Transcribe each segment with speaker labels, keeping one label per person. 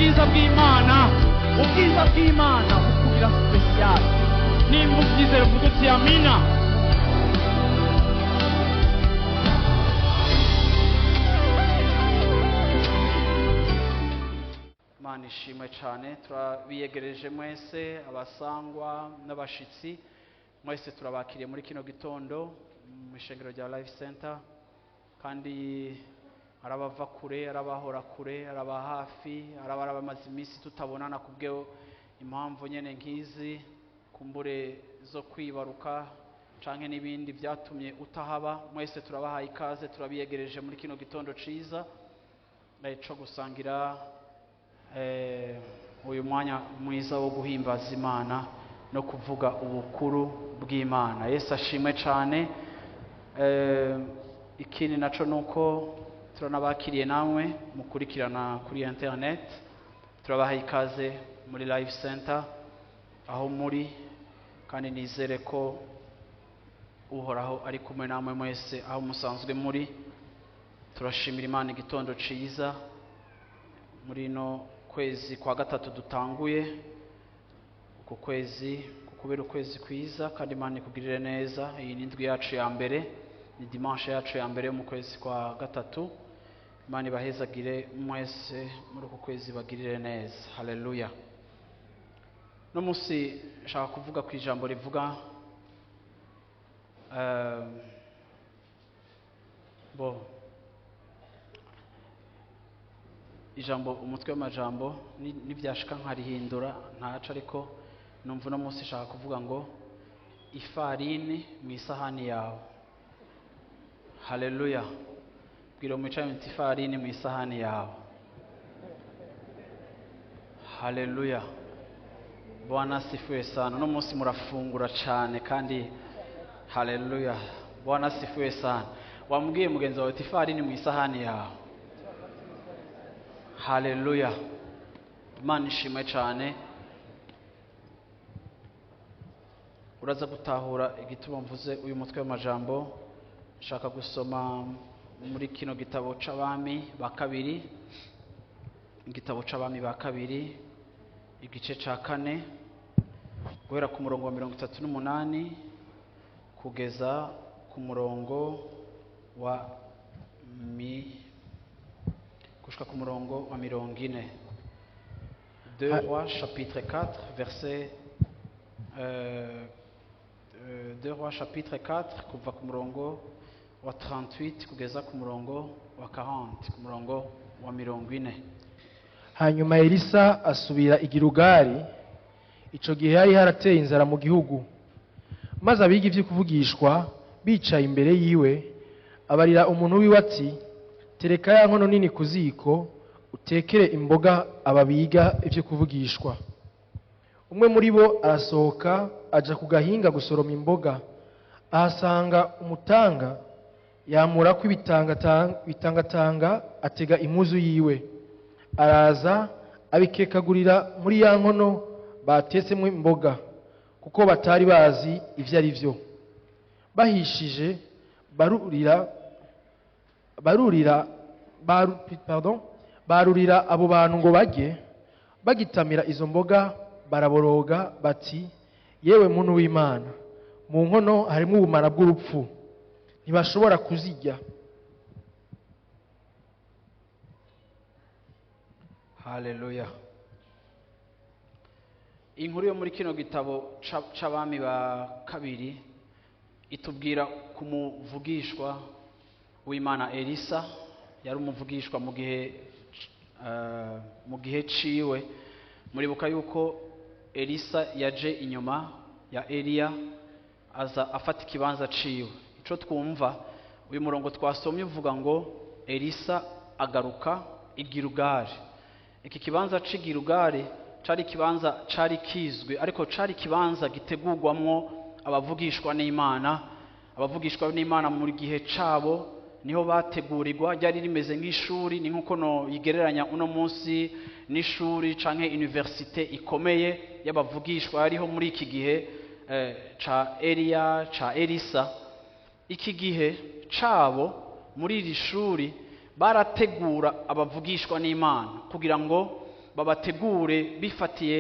Speaker 1: Ubwiza bw'Imana, ubwiza bw'Imana bukugira special. Nimba ubyizera uvuga uti amina. Imana ishimwe cyane. Turabiyegereje mwese abasangwa n'abashitsi, mwese turabakiriye muri kino gitondo mu ishengero rya Life Center. Kandi arabava kure, arabahora kure, araba hafi, araba bamaze iminsi tutabonana kubwe impamvu nyene nkizi, kumbure zo kwibaruka canke n'ibindi byatumye utahaba. Mwese turabahaye ikaze, turabiyegereje muri kino gitondo ciza co gusangira uyu mwanya mwiza wo guhimbaza Imana no kuvuga ubukuru bw'Imana. Yesu ashimwe cyane. Ikindi naco nuko turanabakiriye namwe mukurikirana kuri internet, turabaha ikaze muri Life Center aho muri, kandi nizere ko Uhoraho ari kumwe namwe mwese aho musanzwe muri. Turashimira Imana igitondo ciza muri no kwezi kwa gatatu dutanguye. Uku kwezi kukubera ukwezi kwiza, kandi Imana ikugirire neza. Iyi ni indwi yacu ya mbere, ni dimanche yacu ya mbere mu kwezi kwa gatatu. Imana ibahezagire mwese muri uku kwezi, bagirire neza. Haleluya. No munsi nshaka kuvuga ku ijambo rivuga bo ijambo, umutwe w'amajambo nibyashika nkarihindura ntaca, ariko numva uno munsi nshaka kuvuga ngo ifarini mu isahani yawe. Haleluya. Bwira mwicaye uti ifarini mu isahani yawe. Haleluya. Bwana asifiwe sana. Uno munsi murafungura cyane kandi haleluya. Bwana asifiwe sana. Wambwiye mugenzi wawe uti ifarini mu isahani yawe. Haleluya. Imana ishimwe cyane. Uraza gutahura igituma mvuze uyu mutwe w'amajambo. Nshaka gusoma muri kino gitabo c'Abami ba kabiri, igitabo c'Abami ba kabiri igice ca 4 guhera ku murongo wa 38 kugeza ku murongo wa gushika ku murongo wa 40. 2 Rois chapitre 4 verset 2 Rois chapitre 4 kuva ku murongo wa 38 kugeza ku murongo wa 40, ku murongo wa 40.
Speaker 2: Hanyuma Elisa asubira i Gilugari. Ico gihe yari harateye inzara mu gihugu, maze abiga ivyo kuvugishwa bicaye imbere yiwe, abarira umuntu wiwe ati: tereka ya nkono nini ku ziko, utekere imboga ababiga ivyo kuvugishwa. Umwe muri bo arasohoka aja ku gahinga gusoroma imboga, ahasanga umutanga, yamurako ibitangatanga, atega impuzu yiwe, araza abikekagurira muri ya nkono batetsemo imboga, kuko batari bazi ivyo ari vyo. Bahishije barurira abo bantu ngo barye. Bagitamira izo mboga baraboroga bati: yewe muntu w'Imana, mu nkono harimo ubumara bw'urupfu, ntibashobora kuzirya.
Speaker 1: Haleluya. Inkuru yo muri kino gitabo c'Abami ba kabiri itubwira ku muvugishwa w'Imana Elisa. Yari umuvugishwa mu gihe ciwe. Muribuka yuko Elisa yaje inyuma ya Eliya aza afata ikibanza ciwe. Ico twumva uyu murongo twasomye uvuga ngo Elisa agaruka i Gilugari. Iki kibanza c'i Gilugari cari ikibanza cari kizwi, ariko cari ikibanza gitegurwamwo abavugishwa n'Imana. Abavugishwa n'Imana mu gihe cabo niho bategurirwa, ryari rimeze nk'ishuri, ni nkuko no yigereranya uno munsi n'ishuri canke universite ikomeye y'abavugishwa ariho muri iki gihe ca Eliya, ca Elisa. Iki gihe cabo muri iri shuri barategura abavugishwa n'Imana kugira ngo Babategure bifatiye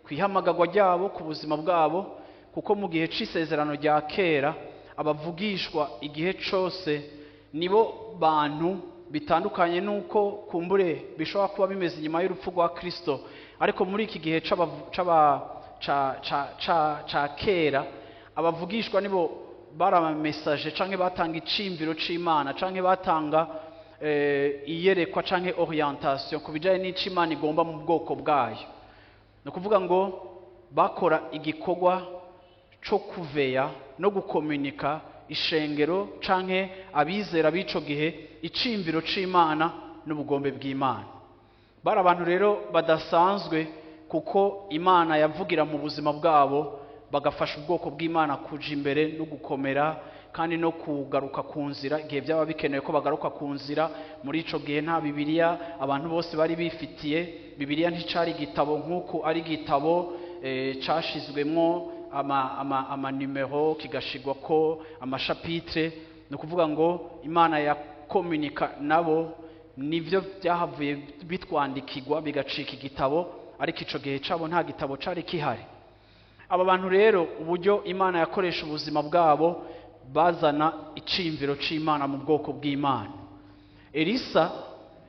Speaker 1: ku ihamagarwa ryabo, ku buzima bwabo, kuko mu gihe c'isezerano rya kera abavugishwa igihe cose nibo bantu bitandukanye n'uko kumbure bishobora kuba bimeze inyuma y'urupfu rwa Kristo. Ariko muri iki gihe c'aba- ca, ca, ca, ca kera, abavugishwa nibo bari ama messagers canke batanga iciyumviro c'Imana canke batanga iyerekwa canke orientation ku bijanye n'ico Imana igomba mu bwoko bwayo. Ni ukuvuga ngo bakora igikorwa co kuveya no gukomunika ishengero canke abizera b'ico gihe iciyumviro c'Imana n'ubugombe bw'Imana. Bari abantu rero badasanzwe, kuko Imana yavugira mu buzima bwabo, bagafasha ubwoko bw'Imana kuja imbere no gukomera kandi no kugaruka ku nzira igihe byaba bikenewe ko bagaruka ku nzira. Muri ico gihe nta Bibiliya abantu bose bari bifitiye. Bibiliya nticari igitabo nk'uku ari igitabo cashizwemwo ama numéros, kigashigwa ko ama chapitres. Ni ukuvuga ngo Imana yakomunika nabo, nivyo byahavuye bitwandikirwa bigacika igitabo, ariko ico gihe cabo nta gitabo cari kihari. Aba bantu rero, uburyo Imana yakoresha ubuzima bwabo, bazana iciyumviro c'Imana mu bwoko bw'Imana. Elisa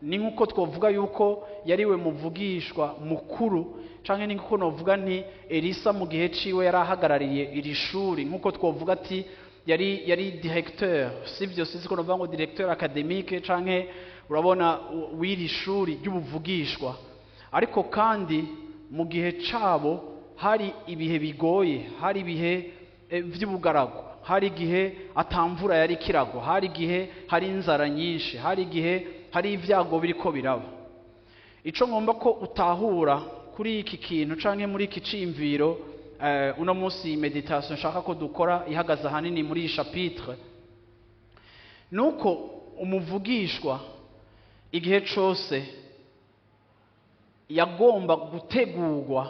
Speaker 1: ni nk'uko twavuga yuko yariwe muvugishwa mukuru, canke ni nk'uko novuga nti Elisa mu gihe ciwe yari ahagarariye iri shuri, nk'uko twavuga ati yari directeur, sivyo? Sinzi ko novuga ngo directeur académique canke urabona w'iri shuri ry'ubuvugishwa. Ariko kandi mu gihe cabo hari ibihe bigoye, hari ibihe vy'ubugaragu, hari igihe atamvura yari kiragwa, hari igihe hari inzara nyinshi, hari igihe hari ibyago biriko biraba. Ico ngomba ko utahura kuri iki kintu canke muri iki ciyumviro, uno munsi méditation nshaka ko dukora ihagaze ahanini muri iyi chapitre, nuko umuvugishwa igihe cose yagomba gutegurwa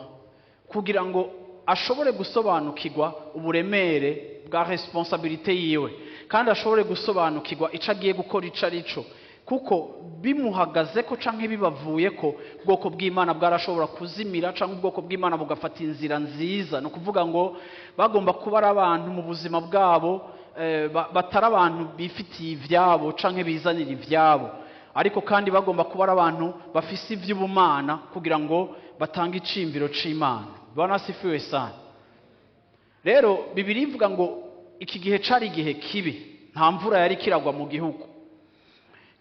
Speaker 1: kugira ngo ashobore gusobanukirwa uburemere bwa responsabilité yiwe, kandi ashobore gusobanukirwa ico agiye gukora ico ari cyo, kuko bimuhagaze ko canke bibavuye ko, ubwoko bw'Imana bwarashobora kuzimira canke ubwoko bw'Imana bugafata inzira nziza. Ni ukuvuga ngo bagomba kuba ari abantu mu buzima bwabo batari abantu bifitiye ivyabo canke bizanira ivyabo, ariko kandi bagomba kuba ari abantu bafise ivy'ubumana kugira ngo batange iciyumviro c'Imana. Bwana asifiwe sana. Rero Bibiliya ivuga ngo iki gihe cari igihe kibi, nta mvura yari kiragwa mu gihugu.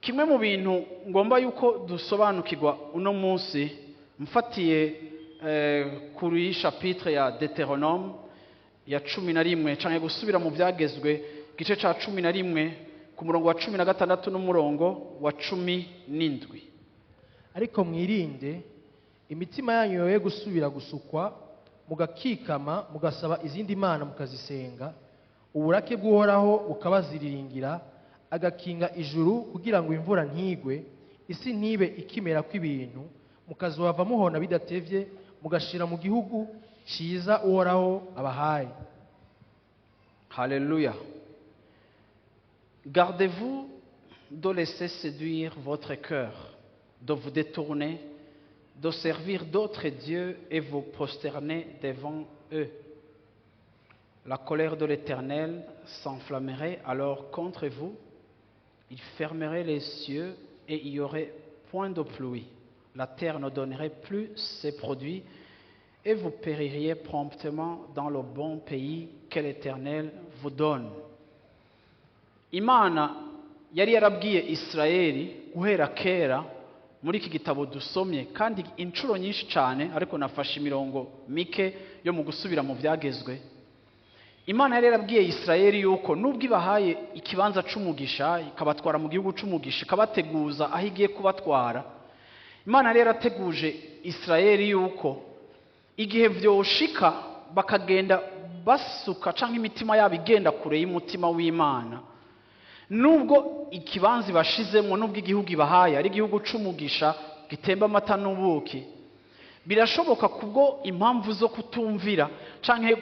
Speaker 1: Kimwe mu bintu ngomba yuko dusobanukirwa uno munsi, mfatiye kuri chapitre ya Deutéronome ya 11, canke gusubira mu Byagezwe igice ca 11 ku murongo wa 16 n'umurongo wa 17.
Speaker 2: Ariko mwirinde, imitima yanyu yoye gusubira gusukwa, mugakikama, mugasaba izindi mana mukazisenga, uburake bw'Uhoraho bukabaziriringira, agakinga ijuru kugira ngo imvura ntigwe, isi ntibe ikimera kw'ibintu, mukazohava muhona bidatevye, mugashira mu gihugu ciza Uhoraho abahaye.
Speaker 1: Alléluia. Gardez-vous de laisser séduire votre cœur, de vous détourner, de servir d'autres dieux et vous prosterner devant eux. La colère de l'Éternel s'enflammerait alors contre vous. Il fermerait les cieux et il n'y aurait point de pluie. La terre ne donnerait plus ses produits et vous péririez promptement dans le bon pays que l'Éternel vous donne. Imana yari yarabwiye Isirayeli guhera kera muri iki gitabo dusomye, kandi inshuro nyinshi cyane, ariko nafashe imirongo mike yo mu gusubira mu Byagezwe. Imana yari yarabwiye Isirayeli yuko nubwo ibahaye ikibanza c'umugisha, ikabatwara mu gihugu c'umugisha, ikabateguza aho igiye kubatwara, Imana yari yarateguje Isirayeli yuko igihe vyoshika bakagenda basuka canke imitima yabo igenda kure y'umutima w'Imana, nubwo ikibanza ibashizemo, nubwo igihugu ibahaye ari igihugu c'umugisha gitemba amata n'ubuki, birashoboka kubwo impamvu zo kutumvira canke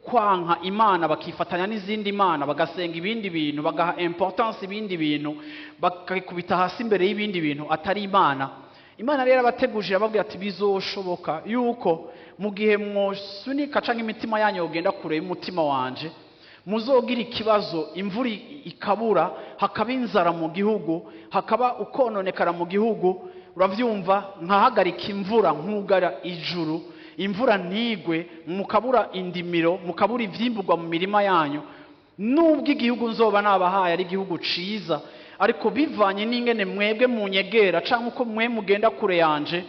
Speaker 1: kwanka Imana, bakifatanya n'izindi mana, bagasenga ibindi bintu, bagaha importance ibindi bintu, bakikubita hasi imbere y'ibindi bintu atari Imana. Imana rero abateguje, irababwira ati: "Bizoshoboka yuko mu gihe mwosunika canke imitima yanyu yogenda kure y'umutima wanje, muzogira ikibazo, imvura ikabura, hakaba inzara mu gihugu, hakaba ukononekara mu gihugu." Uravyumva, nkahagarika imvura, nkugara ijuru, imvura ntigwe, mukabura indimiro, mukabura ivyimburwa mu mirima yanyu. Nubwo igihugu nzoba nabahaye ari igihugu ciza, ariko bivanye n'ingene mwebwe munyegera canke uko mwe mugenda kure yanje,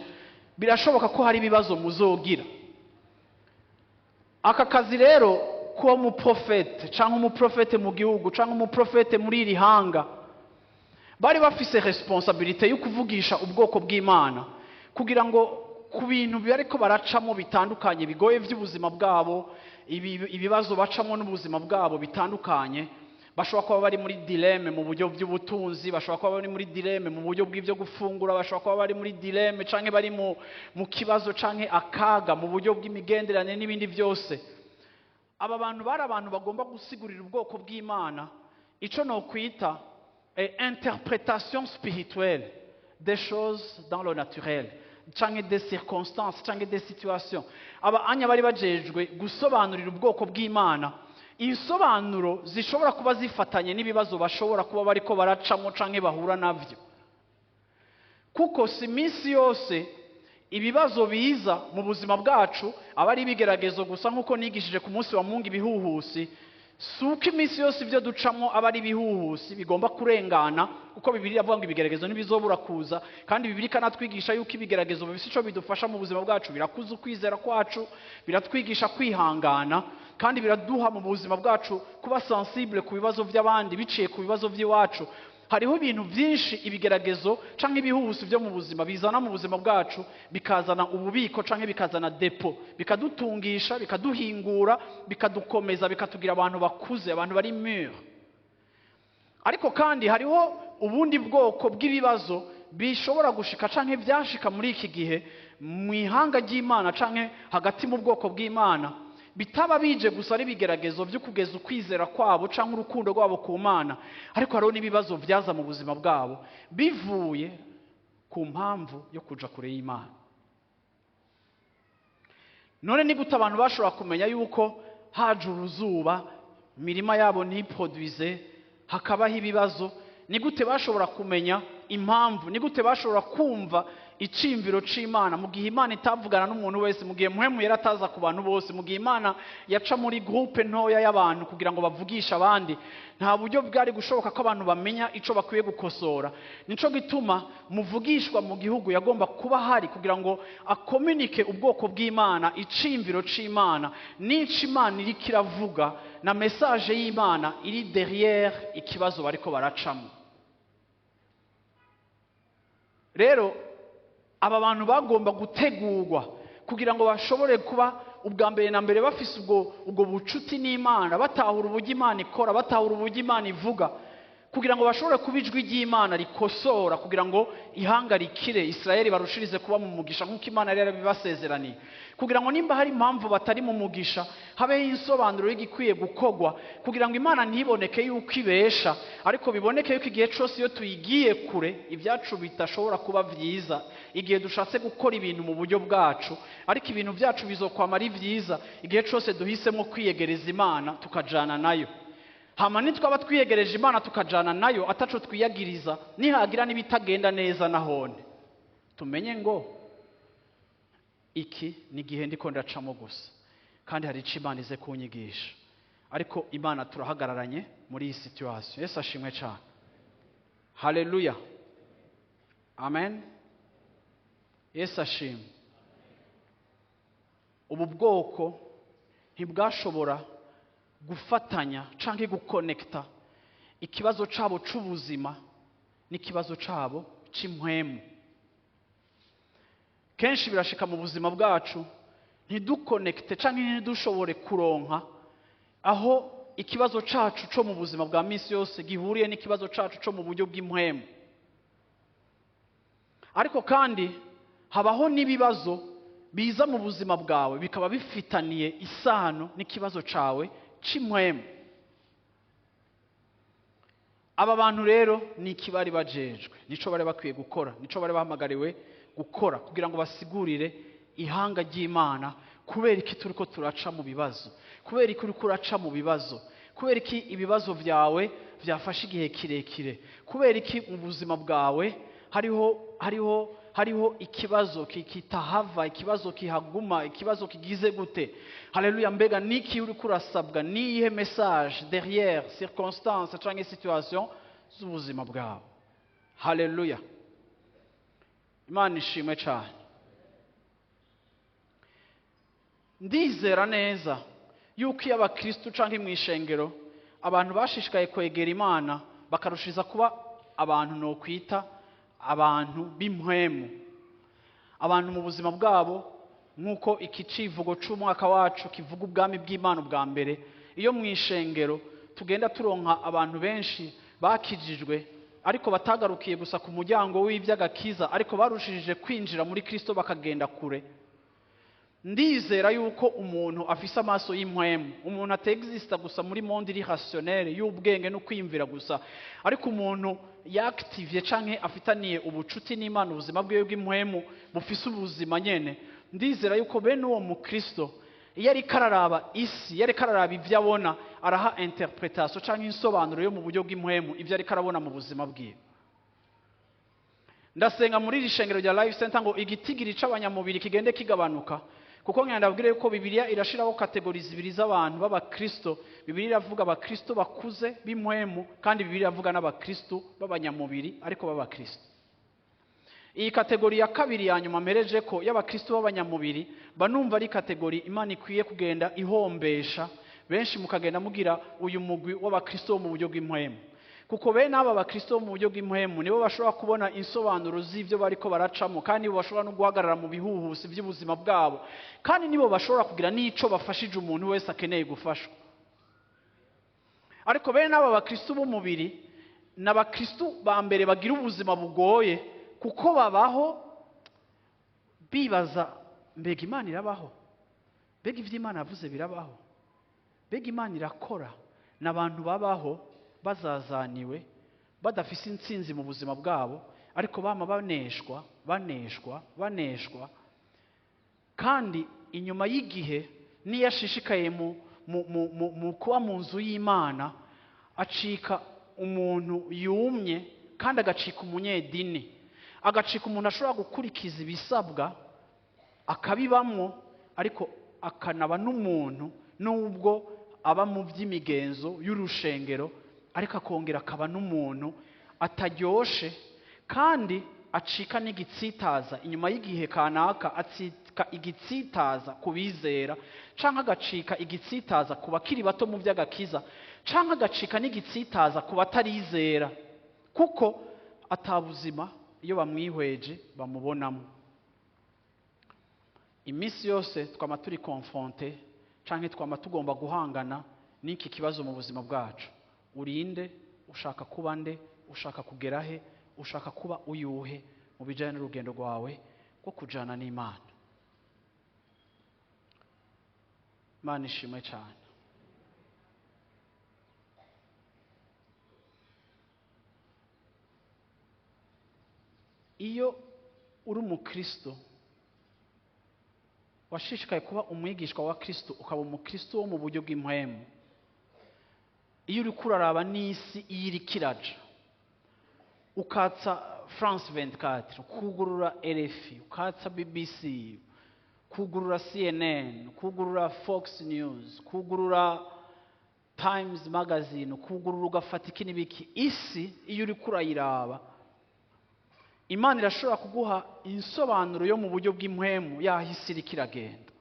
Speaker 1: birashoboka ko hari ibibazo muzogira. Aka kazi rero kuba umuprofete canke umuprofete mu gihugu canke umuprofete muri iri hanga, bari bafise responsabilité yo kuvugisha ubwoko bw'Imana kugira ngo ku bintu bariko baracamo bitandukanye bigoye by'ubuzima bwabo, ibibazo bacamo n'ubuzima bwabo bitandukanye. Bashobora kuba bari muri dilemme mu buryo bw'ubutunzi, bashobora kuba bari muri dilemme mu buryo bw'ibyo gufungura, bashobora kuba bari muri dilemme canke bari mu kibazo canke akaga mu buryo bw'imigenderanire n'ibindi byose. Aba bantu bari abantu bagomba gusigurira ubwoko bw'Imana ico nokwita interprétation spirituelle des choses dans le naturel canke des circonstances canke des situations. Aba anya bari bajejwe gusobanurira ubwoko bw'Imana insobanuro zishobora kuba zifatanye n'ibibazo bashobora kuba bariko baracamo canke bahura navyo, kuko si iminsi yose ibibazo biza mu buzima bwacu aba ari ibigeragezo gusa. Nk'uko nigishije ku munsi wa Mungu, ibihuhusi, si uko iminsi yose ibyo ducamo aba ari ibihuhusi bigomba kurengana, kuko Bibiliya iravuga ngo ibigeragezo ntibizobura kuza. Kandi Bibiliya ikanatwigisha yuko ibigeragezo bifite icyo bidufasha mu buzima bwacu: birakuza ukwizera kwacu, biratwigisha kwihangana, kandi biraduha mu buzima bwacu kuba sensible ku bibazo by'abandi biciye ku bibazo by'iwacu. Hariho ibintu byinshi ibigeragezo canke ibihuhusi byo mu buzima bizana mu buzima bwacu, bikazana ububiko canke bikazana dépôt, bikadutungisha, bikaduhingura, bikadukomeza, bikatugira abantu bakuze, abantu bari mûrs. Ariko kandi hariho ubundi bwoko bw'ibibazo bishobora gushika canke byashika muri iki gihe mu ihanga ry'Imana canke hagati mu bwoko bw'Imana, bitaba bije gusa ari ibigeragezo byo kugeza ukwizera kwabo canke urukundo rwabo ku Mana, ariko hariho n'ibibazo byaza mu buzima bwabo bivuye ku mpamvu yo kuja kure y'Imana. None ni gute abantu bashobora kumenya yuko haje uruzuba, imirima yabo ntiproduize, hakabaho ibibazo? Ni gute bashobora kumenya impamvu? Ni gute bashobora kumva iciyumviro c'Imana mu gihe Imana itavugana n'umuntu wese, mu gihe Mpwemu yari ataza ku bantu bose, mu gihe Imana yaca muri groupe ntoya y'abantu kugira ngo bavugishe abandi? Nta buryo bwari gushoboka ko abantu bamenya ico bakwiye gukosora. Nico gituma muvugishwa mu gihugu yagomba kuba hari kugira ngo akomunike ubwoko bw'Imana iciyumviro c'Imana n'ico Imana iriko iravuga na message y'Imana iri derrière ikibazo bariko baracamo. Rero aba bantu bagomba gutegurwa kugira ngo bashobore kuba ubwa mbere na mbere bafise ubwo bucuti n'Imana, batahura uburyo Imana ikora, batahura uburyo Imana ivuga, kugira ngo bashobore kuba ijwi ry'Imana rikosora, kugira ngo ihanga rikire, Isirayeli barushirize kuba mu mugisha nk'uko Imana yari yarabibasezeraniye, kugira ngo nimba hari impamvu batari mu mugisha, habeho insobanuro y'igikwiye gukorwa, kugira ngo Imana ntiboneke yuko ibesha, ariko biboneke yuko igihe cyose iyo tuyigiye kure ibyacu bidashobora kuba byiza, igihe dushatse gukora ibintu mu buryo bwacu. Ariko ibintu byacu bizokwama ari byiza igihe cyose duhisemo kwiyegereza Imana tukajana nayo. Hama nitwaba twiyegereje Imana tukajana nayo ataco twiyagiriza, nihagira n'ibitagenda neza nahone tumenye ngo iki ni igihe ndiko ndacamo gusa, kandi hari ico Imana ize kunyigisha, ariko Imana turahagararanye muri iyi situation. Yesu ashimwe cyane. Haleluya, amen. Yesu ashimwe. Ubu bwoko ntibwashobora gufatanya canke gukonekita ikibazo cabo c'ubuzima n'ikibazo cabo c'impwemu. Kenshi birashika mu buzima bwacu ntidukonekite canke ntidushobore kuronka aho ikibazo cacu co mu buzima bwa misi yose gihuriye n'ikibazo cacu co mu buryo bw'impwemu. Ariko kandi habaho n'ibibazo biza mu buzima bwawe bikaba bifitaniye isano n'ikibazo cawe c'impwemu. Aba bantu rero ni iki bari bajejwe? Nico bari bakwiye gukora, nico bari bahamagariwe gukora kugira ngo basigurire ihanga ry'Imana kubera iki turiko turaca mu bibazo, kubera iki uriko uraca mu bibazo, kubera iki ibibazo vyawe vyafashe igihe kirekire, kubera iki mu buzima bwawe hariho ikibazo kitahava, ikibazo kihaguma, ikibazo kigize gute. Haleluya. Mbega niki uriko urasabwa, niyihe message derrière circonstance canke situation z'ubuzima bwawe? Haleluya, Imana ishimwe cyane. Ndizera neza yuko iyo abakristu canke mu ishengero abantu bashishikaye kwegera Imana bakarushiza kuba abantu nokwita abantu b'impwemu, abantu mu buzima bwabo, nk'uko iki civugo c'umwaka wacu kivuga ubwami bw'Imana ubwa mbere. Iyo mu ishengero tugenda turonka abantu benshi bakijijwe ariko batagarukiye gusa ku muryango w'ivy'agakiza, ariko barushije kwinjira muri Kristo bakagenda kure. Ndizera yuko umuntu afise amaso y'impwemu, umuntu atexista gusa muri monde irrationnelle y'ubwenge no kwiyumvira gusa, ariko umuntu yaktivye canke afitaniye ubucuti n'Imana, ubuzima bwiwe bw'impwemu bufise ubuzima nyene. Ndizera yuko bene uwo mukristo iyo ariko araraba isi, iyo ariko araraba ivyo abona, araha interpretation canke insobanuro yo mu buryo bw'impwemu ivyo ariko arabona mu buzima bwiwe. Ndasenga muri iri shengero rya Life Center ngo igitigiri c'abanyamubiri kigende kigabanuka, kuko nkenda ndabwire yuko Bibiliya irashiraho kategori zibiri z'abantu b'abakristo. Bibiliya iravuga abakristo bakuze b'impwemu, kandi Bibiliya iravuga n'abakristo b'abanyamubiri ariko b'abakristo. Iyi kategori ya kabiri ya nyuma mpereje ko y'abakristo b'abanyamubiri, banumva ari kategori Imana ikwiye kugenda ihombesha benshi, mukagenda mugira uyu mugwi w'abakristo mu buryo bw'impwemu, kuko bene aba bakristo mu buryo bw'impwemu nibo bashobora kubona insobanuro z'ivyo bariko baracamo, kandi nibo bashobora no guhagarara mu bihuhusi by'ubuzima bwabo, kandi nibo bashobora kugira n'ico bafashije umuntu wese akeneye gufashwa. Ariko bene aba bakristo b'umubiri n'abakristo ba mbere bagira ubuzima bugoye, kuko babaho bibaza mbega Imana irabaho, mbega ivyo Imana yavuze birabaho, mbega Imana irakora. N'abantu babaho bazazaniwe, badafise intsinzi mu buzima bwabo, ariko bama baneshwa, baneshwa, baneshwa. Kandi inyuma y'igihe niyo ashishikaye mu kuba mu nzu y'Imana, acika umuntu yumye, kandi agacika umunyedini, agacika umuntu ashobora gukurikiza ibisabwa akabibamwo, ariko akanaba n'umuntu nubwo aba mu by'imigenzo y'urushengero, ariko akongera akaba n'umuntu ataryoshe, kandi acika n'igitsitaza inyuma y'igihe kanaka, acika igitsitaza ku bizera, canke agacika igitsitaza ku bakiri bato mu by'agakiza, canke agacika n'igitsitaza ku batarizera, kuko atabuzima iyo bamwihweje bamubonamo. Iminsi yose twama turi confronté canke twama tugomba guhangana n'iki kibazo mu buzima bwacu. Urinde, ushaka kuba nde, ushaka kugera he, ushaka kuba uyuhe mu bijanye n'urugendo rwawe rwo kujana n'Imana. Imana ishimwe cyane. Iyo uri umukristo washishikaye kuba umwigishwa wa Kristo, ukaba umukristo wo mu buryo bw'impwemu, iyo uriko uraraba n'isi iyo iriko iraja, ukatsa France 24, ukugurura RFI, ukatsa BBC, kugurura CNN, kugurura Fox News, kugurura Times Magazine, kugurura ugafata iki n'ibiki, isi iyo uriko urayiraba, Imana irashobora kuguha insobanuro yo mu buryo bw'impwemu yaho isi iriko iragenda.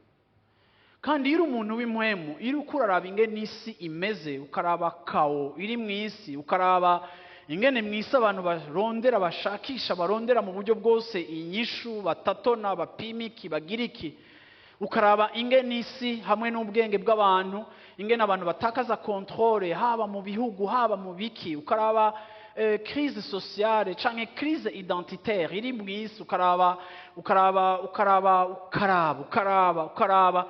Speaker 1: Kandi iyo uri umuntu w'impwemu, iyo uriko uraraba ingene isi imeze, ukaraba kawo iri mu isi, ukaraba ingene mu isi abantu barondera, bashakisha, barondera mu buryo bwose inyishu, batatona, bapima iki, bagira iki, ukaraba ingene isi hamwe n'ubwenge bw'abantu, ingene abantu batakaza contrôle haba mu bihugu, haba mu biki, ukaraba crise sociale canke crise identitaire iri mu isi, ukaraba, ukaraba, ukaraba, ukaraba, ukaraba, ukaraba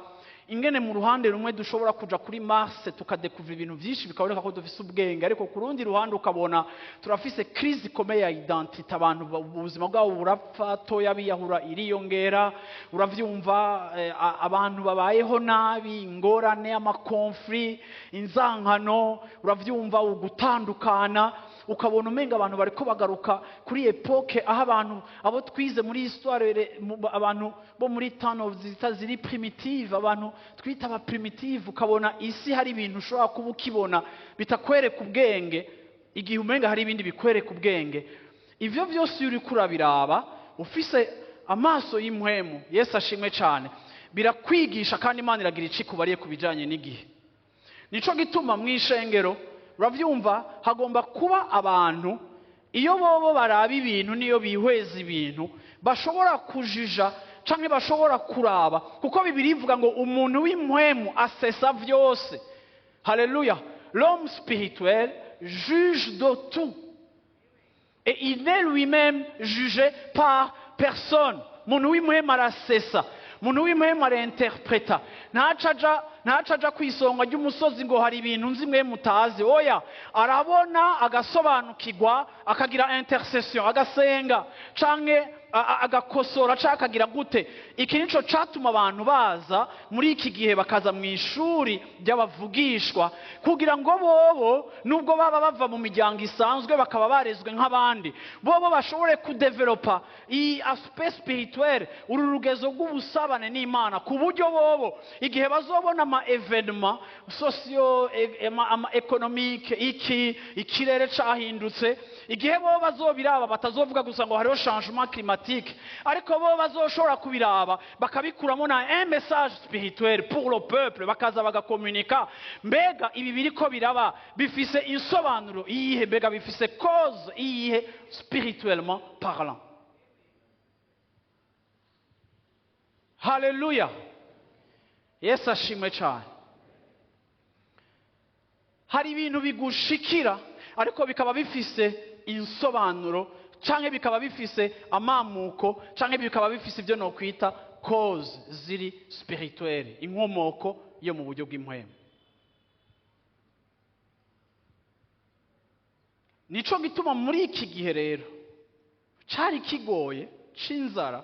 Speaker 1: Ingene mu ruhande rumwe dushobora kuja kuri Mars, tukadekuva ibintu byinshi, bikaboneka ko dufise ubwenge, ariko ku rundi ruhande ukabona turafise crise ikomeye ya identité. Abantu ubuzima bwabo burapfa, toya biyahura iriyongera, uravyumva, abantu babayeho nabi, ingorane, ama conflits, inzankano, uravyumva, ugutandukana. Ukabona umenga abantu bariko bagaruka kuri époque aho abantu abo twize muri histoire, abantu bo muri tano zita ziri primitive, abantu twita aba primitive. Ukabona isi hari ibintu ushobora kuba ukibona bitakwereka ubwenge, igihe umenga hari ibindi bikwereka ubwenge. Ivyo vyose iyo uriko urabiraba ufise amaso y'impwemu, Yesu ashimwe cyane, birakwigisha, kandi Imana iragira ico ikubariye ku bijanye n'igihe. Nico gituma mu ishengero, uravyumva, hagomba kuba abantu iyo bobo baraba ibintu, niyo bihweza ibintu, bashobora kujija canke bashobora kuraba, kuko Bibiliya ivuga ngo umuntu w'impwemu asesa vyose. Haleluya! L'homme spirituel juge de tout et il n'est lui-même jugé par personne. Umuntu w'impwemu arasesa, umuntu w'impwemu arainterpreta. Ntaca aja ku isonga ry'umusozi ngo hari ibintu nzi mwe mutazi. Oya, arabona, agasobanukirwa, akagira intercession, agasenga canke agakosora canke akagira gute. Iki nico catuma abantu baza muri iki gihe, bakaza mu ishuri ry'abavugishwa, kugira ngo bobo, nubwo baba bava mu miryango isanzwe, bakaba barezwe nk'abandi, bobo bashobore kudevelopa iyi aspect spirituel, uru rugezo rw'ubusabane n'Imana, ku buryo bobo igihe bazobona ama événements socio ama économique, iki ikirere cahindutse, igihe bo bazobiraba batazovuga gusa ngo hariho changement climatique, ariko bo bazoshobora kubiraba bakabikuramo na un message spirituel pour le peuple, bakaza bagakomunika: mbega ibi biriko biraba bifise insobanuro iyihe? Mbega bifise cause iyihe, spirituellement parlant? Haleluya, Yesu ashimwe cyane. Hari ibintu bigushikira, ariko bikaba bifise insobanuro, canke bikaba bifise amamuko, canke bikaba bifise ibyo nokwita cause ziri spirituelle, inkomoko yo mu buryo bw'impwemu. Nico gituma muri iki gihe rero cari kigoye c'inzara,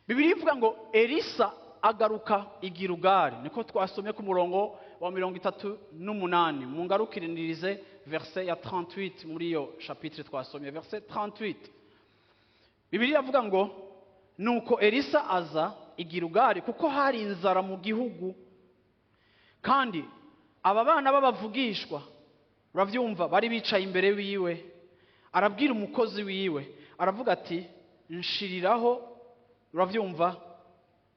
Speaker 1: Bibiliya ivuga ngo Elisa agaruka i Gilugari. Niko twasomye ku murongo wa 38. Mungarukirinirize verset ya 38 muri iyo chapitre twasomye, verset 38. Bibiliya ivuga ngo nuko Elisa aza i Gilugari, kuko hari inzara mu gihugu, kandi aba bana b'abavugishwa, uravyumva, bari bicaye imbere wiwe. Arabwira umukozi wiwe, aravuga ati: "Nshiriraho," uravyumva,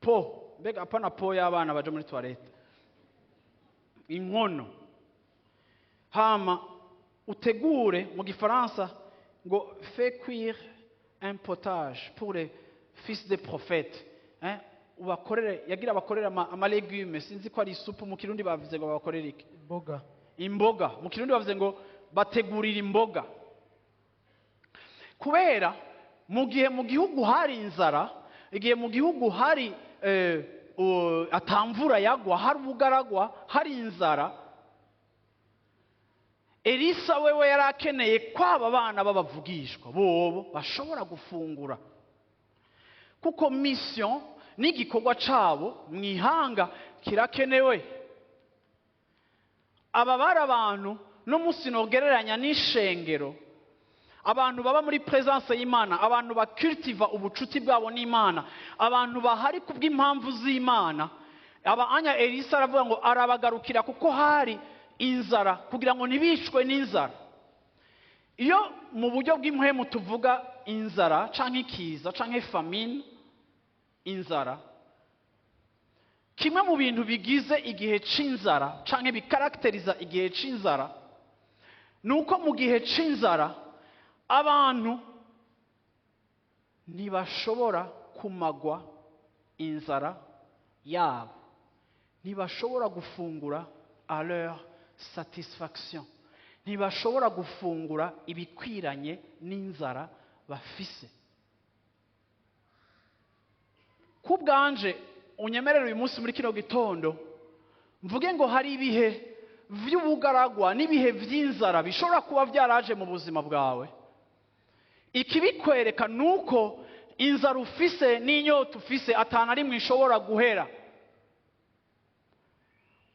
Speaker 1: "pot." Mbega apana pot y'abana baja muri toilette, inkono. "Hama utegure," mu gifaransa ngo "fais cuire un potage pour les fils des prophètes", hein? Ubakorere, yagira abakorere ama légumes, sinzi ko ari isupu mu Kirundi. Bavuze ngo babakorere iki?
Speaker 2: Imboga.
Speaker 1: Imboga. Mu Kirundi bavuze ngo bategurira imboga, kubera mu gihe mu gihugu hari inzara, igihe mu gihugu hari atamvura yagwa, hari ubugaragwa, hari inzara, Elisa wewe yari akeneye kwaba bana b'abavugishwa bobo bashobora gufungura, kuko mission n'igikorwa cabo mu ihanga kirakenewe. Aba bari abantu n'umunsi nogereranya n'ishengero, abantu baba muri présence y'Imana, abantu bakultiva ubucuti bwabo n'Imana, abantu bahari kubw'impamvu z'Imana. Aba anya Elisa aravuga ngo arabagarukira kuko hari inzara, kugira ngo ntibicwe n'inzara. Iyo mu buryo bw'impwemu tuvuga inzara canke ikiza canke famine, inzara, kimwe mu bintu bigize igihe c'inzara canke bikarakteriza igihe c'inzara ni uko mu gihe c'inzara abantu ntibashobora kumagwa inzara yabo, ntibashobora gufungura à leur satisfaction, ntibashobora gufungura ibikwiranye n'inzara bafise. Ku bwanje, Unyemerere uyu munsi muri kino gitondo mvuge ngo hari ibihe vy'ubugaragwa n'ibihe vy'inzara bishobora kuba byaraje mu buzima bwawe. Ikibikwereka nuko inzara ufise n'inyota ufise atana rimwe ishobora guhera.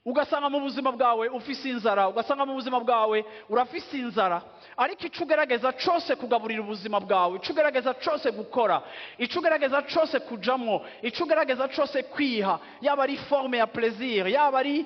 Speaker 1: Ugasanga mu buzima bwawe ufise inzara, ugasanga mu buzima bwawe urafise inzara, ariko ico ugerageza cose kugaburira ubuzima bwawe, ico ugerageza cose gukora, ico ugerageza cose kujamwo, ico ugerageza cose kwiha, yaba ari forme ya plaisir, yaba ari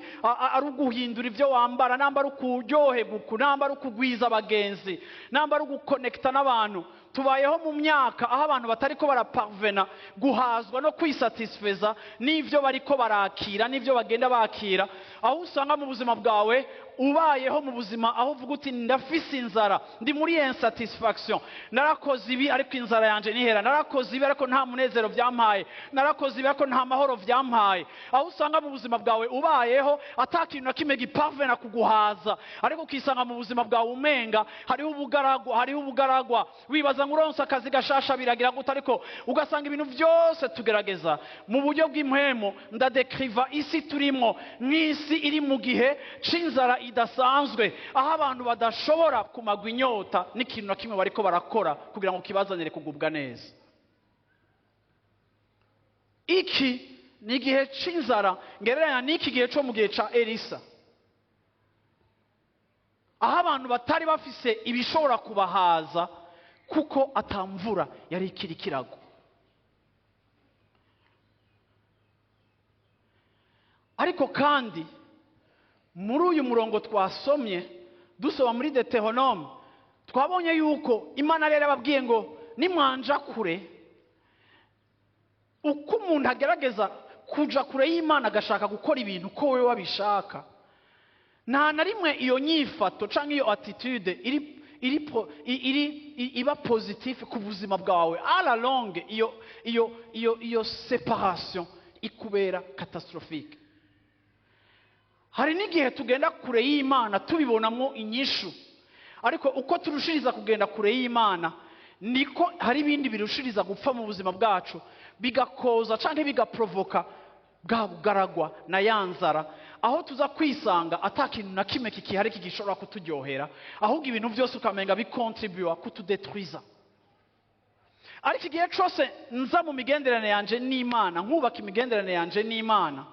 Speaker 1: uguhindura ivyo wambara, namba ari ukuryoherwa uku, namba ari ukugwiza abagenzi, namba ari ugukonekita n'abantu. Tubayeho mu myaka aho abantu batariko baraparvena guhazwa no kwisatisfeza n'ivyo bariko barakira n'ivyo bagenda bakira, aho usanga mu buzima bwawe ubayeho mu buzima aho uvuga uti ndafise inzara, ndi muri insatisfaction, narakoze ibi ariko inzara yanje ntihera, narakoze ibi ariko nta munezero vyampaye, narakoze ibi ariko nta mahoro vyampaye. Aho usanga mu buzima bwawe ubayeho ata kintu na kimwe giparvena kuguhaza, ariko ukisanga mu buzima bwawe umenga hariho ubugaragwa, hariho ubugaragwa, wibaza ngo uronse akazi gashasha biragira gute, ariko ugasanga ibintu byose tugerageza mu buryo bw'impwemu. Ndadekriva isi turimwo nk'isi iri mu gihe c'inzara idasanzwe, aho abantu badashobora kumagwa inyota n'ikintu na kimwe bariko barakora kugira ngo kibazanire kugubwa neza. Iki ni igihe c'inzara ngereranya n'iki gihe co mu gihe ca Elisa, aho abantu batari bafise ibishobora kubahaza kuko atamvura yari ikiri kirago. Ariko kandi muri uyu murongo twasomye dusoma muri Deuteronome, twabonye yuko Imana rero yababwiye ngo nimwanja kure. Uko umuntu agerageza kuja kure y'Imana agashaka gukora ibintu ko wewe wabishaka, nta na rimwe iyo nyifato canke iyo attitude iri iba positif ku buzima bwawe. À la longue iyo separation ikubera catastrophique. Hari n'igihe tugenda kure y'Imana tubibonamo inyishu, ariko uko turushiriza kugenda kure y'Imana niko hari ibindi birushiriza gupfa mu buzima bwacu, bigakoza canke bigaprovoka bwa bugaragwa na ya nzara, aho tuza kwisanga ata kintu na kimwe kikihari kigishobora kuturyohera, ahubwo ibintu byose ukamenga bikontribuwa kutudetruiza. Ariko igihe cose nza mu migenderanire yanje n'Imana, nkubaka imigenderanire yanje n'Imana,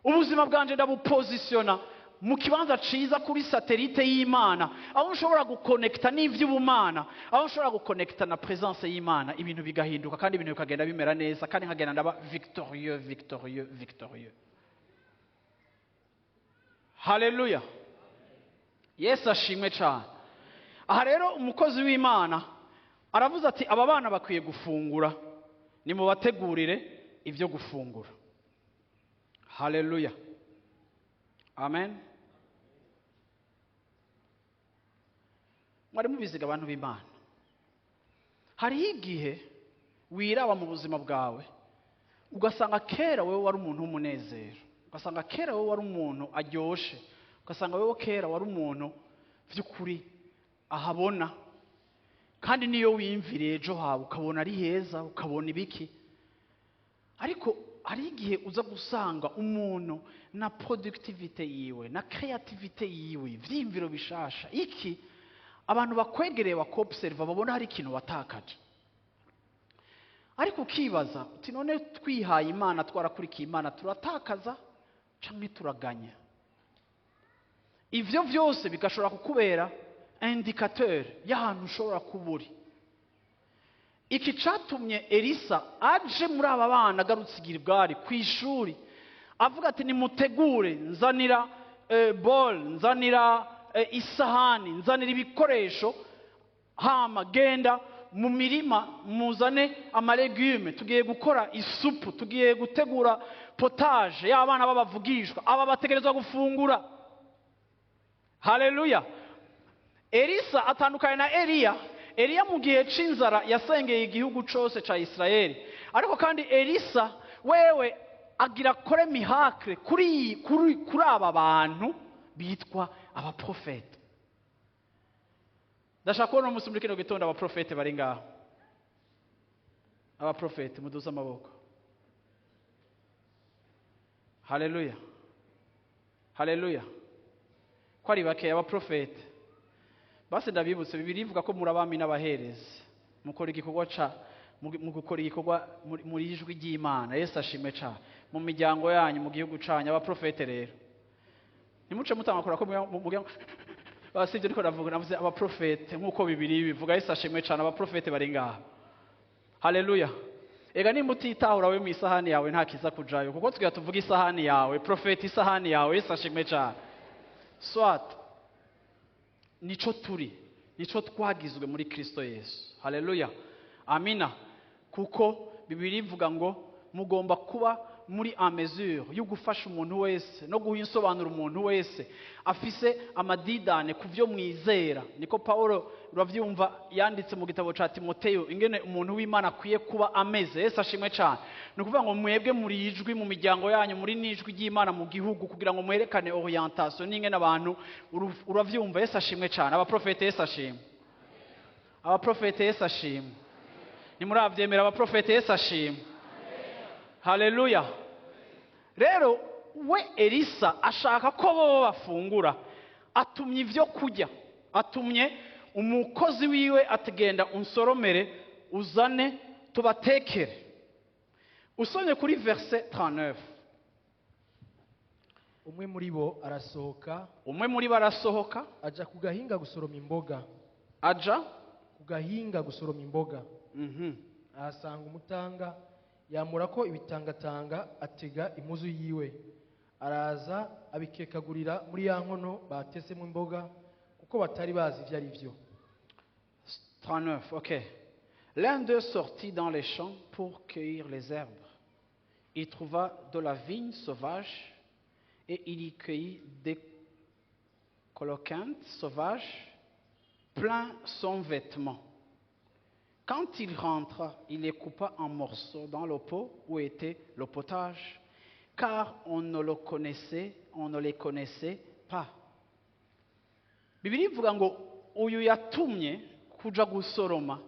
Speaker 1: ubuzima bwanje ndabupozisiona mu kibanza ciza kuri satelite y'Imana, aho nshobora gukonekta n'ivy'ubumana, aho nshobora gukonekta na presence y'Imana, ibintu bigahinduka kandi ibintu bikagenda bimera neza, kandi nkagenda ndaba victorieux, victorieux, victorieux. Haleluya, Yesu ashimwe cyane. Aha rero umukozi w'Imana aravuze ati aba bana bakwiye gufungura, nimubategurire ibyo gufungura. Haleluya, amen. Mwari mubiziga abantu b'Imana, hariho igihe wiraba mu buzima bwawe ugasanga kera wewe wari umuntu w'umunezero, ugasanga kera wewe wari umuntu aryoshe, ugasanga wewe kera wari umuntu vy'ukuri ahabona, kandi niyo wiyumviriye ejo hawe ukabona ari heza, ukabona ibiki. Ariko hari igihe uza gusanga umuntu na productivité yiwe na creativité yiwe, ivyiyumviro bishasha, iki abantu bakwegereye bakobserva babona hari ikintu watakaje. Ariko ukibaza uti none twihaye Imana, twarakurikiye Imana, turatakaza canke turaganya? Ivyo vyose bigashobora kukubera indicateur y'ahantu ushobora kuba uri. Iki catumye Elisa aje muri aba bana agarutse Gilgali ku ishuri, avuga ati nimutegure, nzanira bol, nzanira isahani, nzanira ibikoresho, hama genda mu mirima muzane amalegume, tugiye gukora isupu, tugiye gutegura potage y'abana b'abavugishwa, aba bategerezwa gufungura. Haleluya. Elisa atandukanye na Eliya. Eliya mu gihe c'inzara yasengeye igihugu cose ca Israeli, ariko kandi Elisa wewe agira kore miracle kuri aba bantu bitwa abaprofete. Ndashaka kubona umunsi muri kino gitondo abaprofete bari ngaho. Abaprofete muduze amaboko. Haleluya, haleluya! Ko ari bakeya abaprofete? Basi ndabibutse, Bibiliya ivuga ko muri abami n'abaherezi, mukora igikorwa ca mu gukora igikorwa muri ijwi ry'Imana. Yesu ashimwe cane. Mu miryango yanyu, mu gihugu canyu. Abaprofete rero, ntimuce mutangakora ko sibyo ariko ndavuga, navuze abaprofete nk'uko Bibiliya bivuga. Yesu ashimwe cane. Abaprofete bari ngaha, haleluya! Ega nimba utitahura we mu isahani yawe, nta kiza kujayo, kuko tugira tuvuga isahani yawe. Profete isahani yawe. Yesu ashimwe cane. Soit nico turi, nico twagizwe muri Kristo Yesu. Haleluya, amina! Kuko Bibiliya ivuga ngo mugomba kuba muri en mesure yo gufasha umuntu wese no guha insobanuro umuntu wese afise amadidane ku byo mwizera. Niko Paulo, uravyumva, yanditse mu gitabo ca Timoteyo ingene umuntu w'Imana akwiye kuba ameze. Yesu ashimwe cyane. Ni ukuvuga ngo mwebwe muri ijwi mu miryango yanyu, muri n'ijwi ry'Imana mu gihugu, kugira ngo mwerekane orientation n'ingene abantu uravyumva. Yesu ashimwe cyane. Abaprofete, Yesu ashimwe! Abaprofete, Yesu ashimwe! Nimuravyemera? Abaprofete, Yesu ashimwe! Haleluya! Rero we Elisa ashaka ko bo bafungura, atumye ibyo kurya, atumye umukozi wiwe atagenda unsoromere uzane tubatekere. Usomye kuri verset 39.
Speaker 2: Umwe muri bo arasohoka.
Speaker 1: Umwe muri bo arasohoka.
Speaker 2: Aja ku gahinga gusoroma imboga.
Speaker 1: Aja
Speaker 2: ku gahinga gusoroma imboga. Ahasanga umutanga, yamurako ibitangatanga, atega impuzu yiwe, araza abikekagurira muri ya nkono batesemo imboga, kuko batari bazi ibyo ari byo.
Speaker 1: 39, ok. L'un d'eux sortit dans les champs pour cueillir les herbes. Il trouva de la vigne sauvage et il y cueillit des coloquintes sauvages plein son vêtement. Quand il rentra, il les coupa en morceaux dans le pot où était le potage, car on ne le connaissait, on ne les connaissait pas. Bibiliya ivuga ngo uyu yatumye kuja gusoroma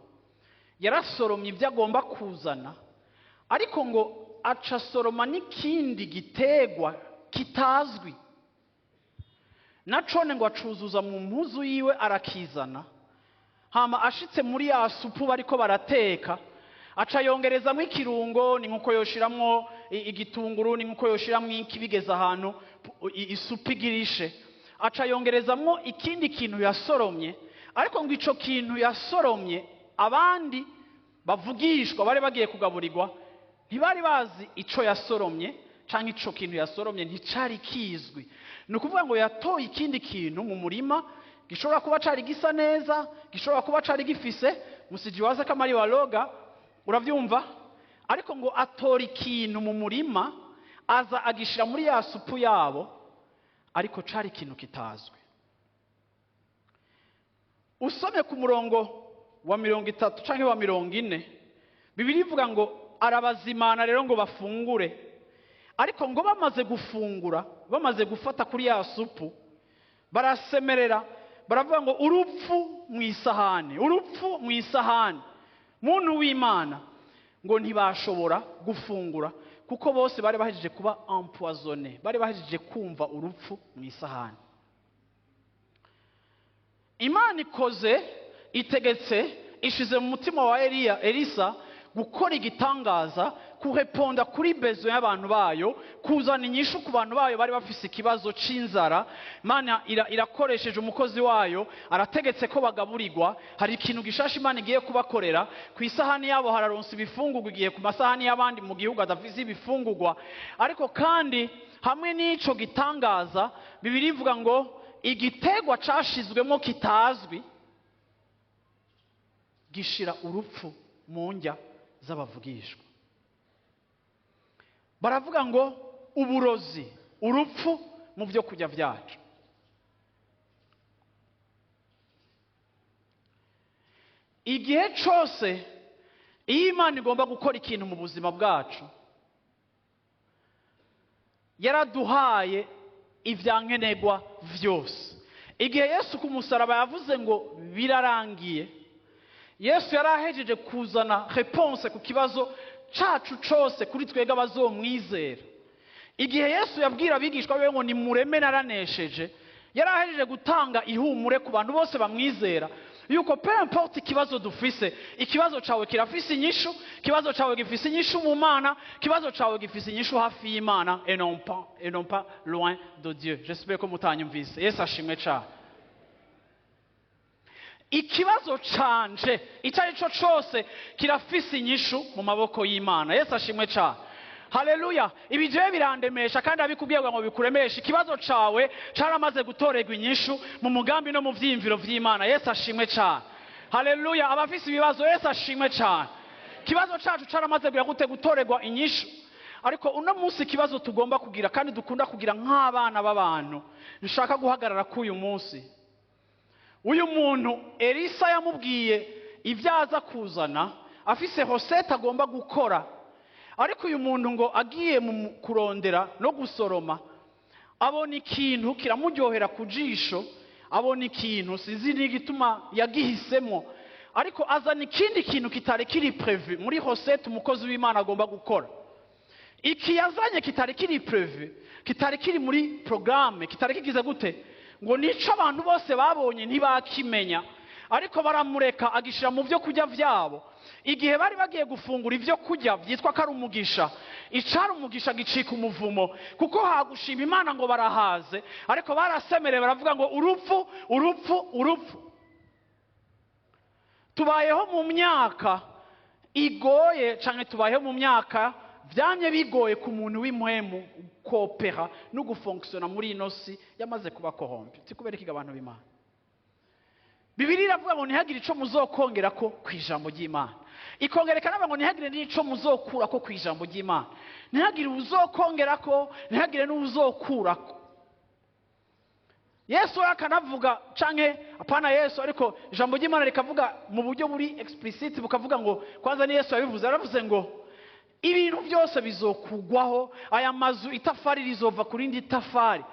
Speaker 1: yarasoromye ibyo agomba kuzana, ariko ngo aca asoroma n'ikindi gitegwa kitazwi nacone, ngo acuzuza mu mpuzu yiwe, arakizana. Hama ashitse muri ya supu bariko barateka, aca yongerezamwo ikirungo, ni nkuko yoshiramwo igitunguru, ni nkuko yoshiramwo iki, bigeze ahantu isupu igirishe, aca yongerezamwo ikindi kintu yasoromye. Ariko ngo ico kintu yasoromye, abandi bavugishwa bari bagiye kugaburirwa ntibari bazi ico yasoromye, canke ico kintu yasoromye nticari kizwi. Ni ukuvuga ngo yatoye ikindi kintu mu murima gishobora kuba cari gisa neza, gishobora kuba cari gifise musijiwaza kama ari waloga, uravyumva? Ariko ngo atora ikintu mu murima, aza agishira muri ya supu yabo, ariko cari ikintu kitazwi. Usomye ku murongo wa 30 canke wa 40, Bibiliya ivuga ngo arabazimana rero ngo bafungure. Ariko ngo bamaze gufungura, bamaze gufata kuri ya supu, barasemerera, baravuga ngo: "Urupfu mu isahani, urupfu mu isahani, muntu w'Imana!" Ngo ntibashobora gufungura kuko bose bari bahejeje kuba empoisonnés, bari bahejeje kumva urupfu mu isahani. Imana ikoze, itegetse, ishize mu mutima wa Eliya, Elisa, gukora igitangaza, kureponda kuri besoin y'abantu bayo, kuzana inyishu ku bantu bayo bari bafise ikibazo c'inzara. Imana irakoresheje umukozi wayo, arategetse ko bagaburirwa. Hari ikintu gishasha Imana igiye kubakorera ku isahani yabo, hararonsa ibifungurwa, igiye ku masahani y'abandi mu gihugu adafise ibifungurwa. Ariko kandi hamwe n'ico gitangaza, Bibiliya ivuga ngo igitegwa cashizwemo kitazwi gishira urupfu mu ndya z'abavugishwa. Baravuga ngo: "Uburozi, urupfu mu byo kurya byacu." Igihe cyose iyo Imana igomba gukora ikintu mu buzima bwacu, yaraduhaye ibyankenerwa byose. Igihe Yesu ku musaraba yavuze ngo birarangiye, Yesu yari ahejeje kuzana réponse ku kibazo cacu cose kuri twebwe abazomwizera. Igihe Yesu yabwira abigishwa be ngo nimureme naranesheje, yari ahejeje gutanga ihumure ku bantu bose bamwizera yuko peu importe ikibazo dufise, ikibazo cawe kirafise inyishu, ikibazo cawe gifise inyishu mu Mana, ikibazo cawe gifise inyishu hafi y'Imana et non pas loin de Dieu. J'espère ko mutanyumvise. Yesu ashimwe cane. Ikibazo canje icyo ari cyo cyose kirafise inyishu mu maboko y'Imana. Yesu ashimwe cane. Haleluya. Ibi jewe birandemesha kandi abikubwiye ngo bikuremeshe. Ikibazo cawe caramaze gutorerwa inyishu mu mugambi no mu vyiyumviro vy'Imana. Yesu ashimwe cane. Haleluya. Abafise ibibazo, Yesu ashimwe cane. Ikibazo cacu caramaze gute? Gutorerwa inyishu. Ariko uno munsi ikibazo tugomba kugira kandi dukunda kugira nk'abana b'abantu, nshaka guhagarara k'uyu munsi: uyu muntu Elisa yamubwiye ibyo aza kuzana, afise recette agomba gukora, ariko uyu muntu ngo agiye mu kurondera no gusoroma, abona ikintu kiramuryohera ku jisho, abona ikintu, sinzi n'igituma yagihisemo, ariko azana ikindi kintu kitari kiri prévu muri recette umukozi w'Imana agomba gukora. Iki yazanye kitari kiri prévu, kitari kiri muri programme, kitari kigize gute, ngo nico abantu bose babonye ntibakimenya, ariko baramureka agishira mu byo kurya vyabo. Igihe bari bagiye gufungura ibyo kurya byitwa ko ari umugisha, icari umugisha gicika umuvumo, kuko hagushima Imana ngo barahaze, ariko barasemereye baravuga ngo urupfu, urupfu, urupfu. Tubayeho mu myaka igoye cyane, tubayeho mu myaka byamye bigoye ku muntu w'impwemu kopera no gufonctionna muri ino si yamaze kuba corrompue. Si kubera ikiga abantu b'Imana, Bibiliya iravuga ngo ntihagire ico muzokongera ko ku ijambo ry'Imana, ikongera ikanavuga ngo ntihagire n'ico muzokura ko ku ijambo ry'Imana. Ntihagire uzokongera ko, ntihagire n'uzokurako. Yesu we akanavuga, canke apana Yesu, ariko ijambo ry'Imana rikavuga mu buryo buri explicite, bukavuga ngo, kwanza ni Yesu yabivuze, yaravuze ngo ibintu byose bizokugwaho, aya mazu itafari rizova ku rindi tafari,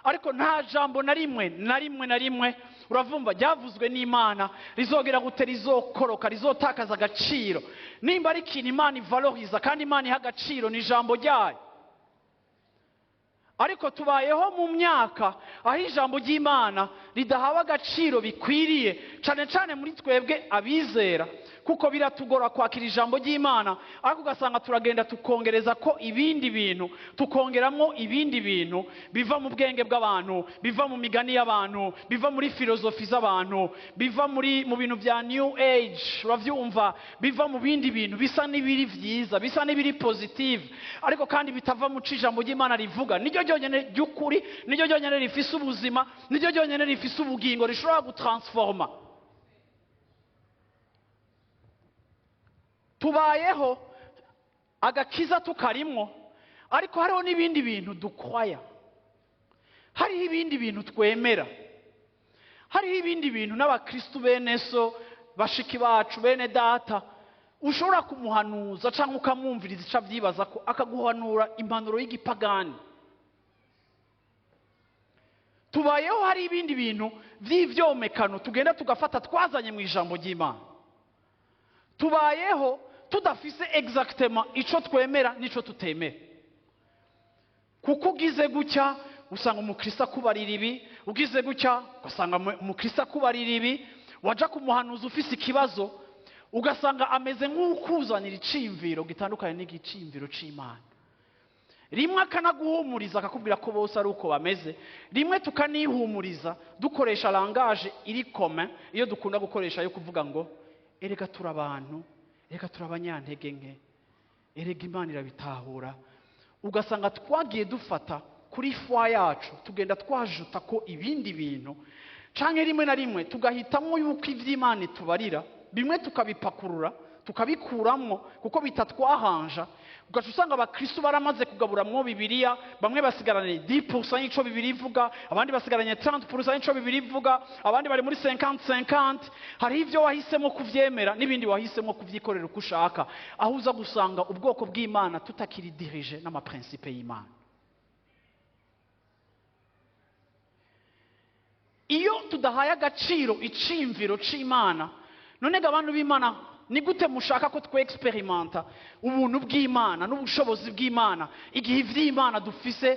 Speaker 1: ariko nta jambo na rimwe, na rimwe, na rimwe, uravumva, ryavuzwe n'Imana rizogera gute? Rizokoroka, rizotakaza agaciro. Nimba ari ikintu Imana ivaloriza kandi Imana iha agaciro, ni ijambo ryayo. Ariko tubayeho mu myaka aho ijambo ry'Imana ridahawe agaciro bikwiriye, cyane cyane muri twebwe abizera, kuko biratugora kwakira ijambo ry'Imana, ariko ugasanga turagenda tukongereza ko ibindi bintu, tukongeramo ibindi bintu biva mu bwenge bw'abantu, biva mu migani y'abantu, biva muri filozofi z'abantu, biva mu bintu bya new age, urabyumva, biva mu bindi bintu bisa n'ibiri byiza, bisa n'ibiri positive, ariko kandi bitava mu co ijambo ry'Imana rivuga. Niryo ryonyine ry'ukuri, niryo ryonyine rifise ubuzima, niryo ryonyine rifise ubugingo, rishobora gutransforma. Tubayeho agakiza tukarimwo, ariko hariho n'ibindi bintu dukwaya, hariho ibindi bintu twemera, hariho ibindi bintu n'abakristu bene so, bashiki bacu, bene data, ushobora kumuhanuza cyangwa ukamwumviriza icyo abyibaza ko, akaguhanura impanuro y'igipagani. Tubayeho hari ibindi bintu by'ivyomekano tugenda tugafata twazanye mu ijambo ry'Imana. Tubayeho tudafise exactement ico twemera n'ico tutemera, kuko ugize gutya usanga umukristo akubarira ibi, ugize gutya ugasanga umukristo akubarira ibi, waja kumuhanuza ufise ikibazo ugasanga ameze nk'ukuzanira iciyumviro gitandukanye n'igiciyumviro c'Imana. Rimwe akanaguhumuriza akakubwira ko bose ari uko bameze, rimwe tukanihumuriza dukoresha langage iri commun iyo dukunda gukoresha yo kuvuga ngo erega turi abantu, erega turi abanyantege nke, erega Imana irabitahura. Ugasanga twagiye dufata kuri foi yacu, tugenda twajuta ko ibindi bintu, canke rimwe na rimwe tugahitamwo yuko ivy'Imana itubarira bimwe tukabipakurura, tukabikuramwo kuko bitatwahanja. Ugaca usanga abakristu baramaze kugaburamwo Bibiliya, bamwe basigaranye 10% y'ico Bibiliya ivuga, abandi basigaranye 30% y'ico Bibiliya ivuga, abandi bari muri 50-50. Hariho ivyo wahisemo kuvyemera n'ibindi wahisemo kuvyikorera uko ushaka, aho uza gusanga ubwoko bw'Imana tutakiri dirigé n'amaprincipe y'Imana. Iyo tudahaye agaciro iciyumviro c'Imana, none ga abantu b'Imana, Ni gute mushaka ko twexperimenta ubuntu bw'Imana n'ubushobozi bw'Imana igihe ivy'Imana dufise,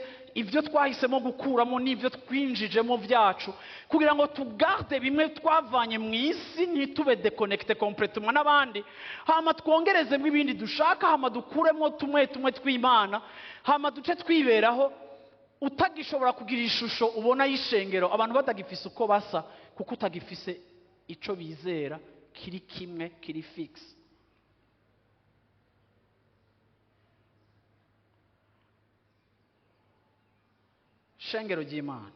Speaker 1: ibyo twahisemo gukuramo n'ibyo twinjijemo byacu, kugira ngo tugarde bimwe twavanye mu isi, ntitube déconnecté complètement n'abandi, hama twongerezemo ibindi dushaka, hama dukuremo tumwe tumwe tw'Imana, hama duce twiberaho utagishobora kugira ishusho ubona y'ishengero, abantu batagifise uko basa, kuko utagifise ico bizera kiri kimwe, kiri fixe? Shengero ry'Imana,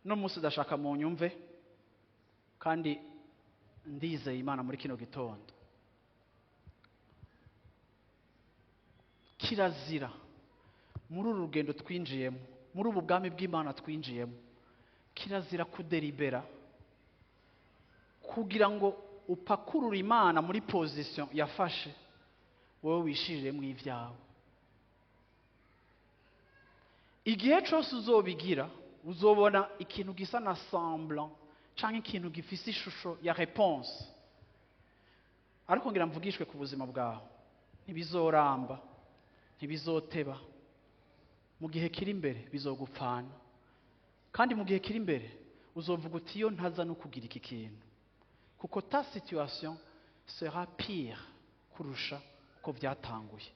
Speaker 1: uno munsi ndashaka mu nyumve, kandi ndizeye Imana muri kino gitondo. Kirazira muri uru rugendo twinjiyemo, muri ubu bwami bw'Imana twinjiyemo, kirazira kuderibera kugira ngo upakurure Imana muri position yafashe, wowe wishiriremo ibyawe. Igihe cyose uzobigira, uzobona ikintu gisa na semblant cyangwa ikintu gifise ishusho ya réponse, ariko ngira mvugishwe ku buzima bwawe, ntibizoramba, ntibizoteba. Mu gihe kiri imbere bizogupfana, kandi mu gihe kiri imbere uzovuga uti: "Iyo ntaza no kugira iki kintu", kuko ta situation sera pire kurusha uko byatanguye.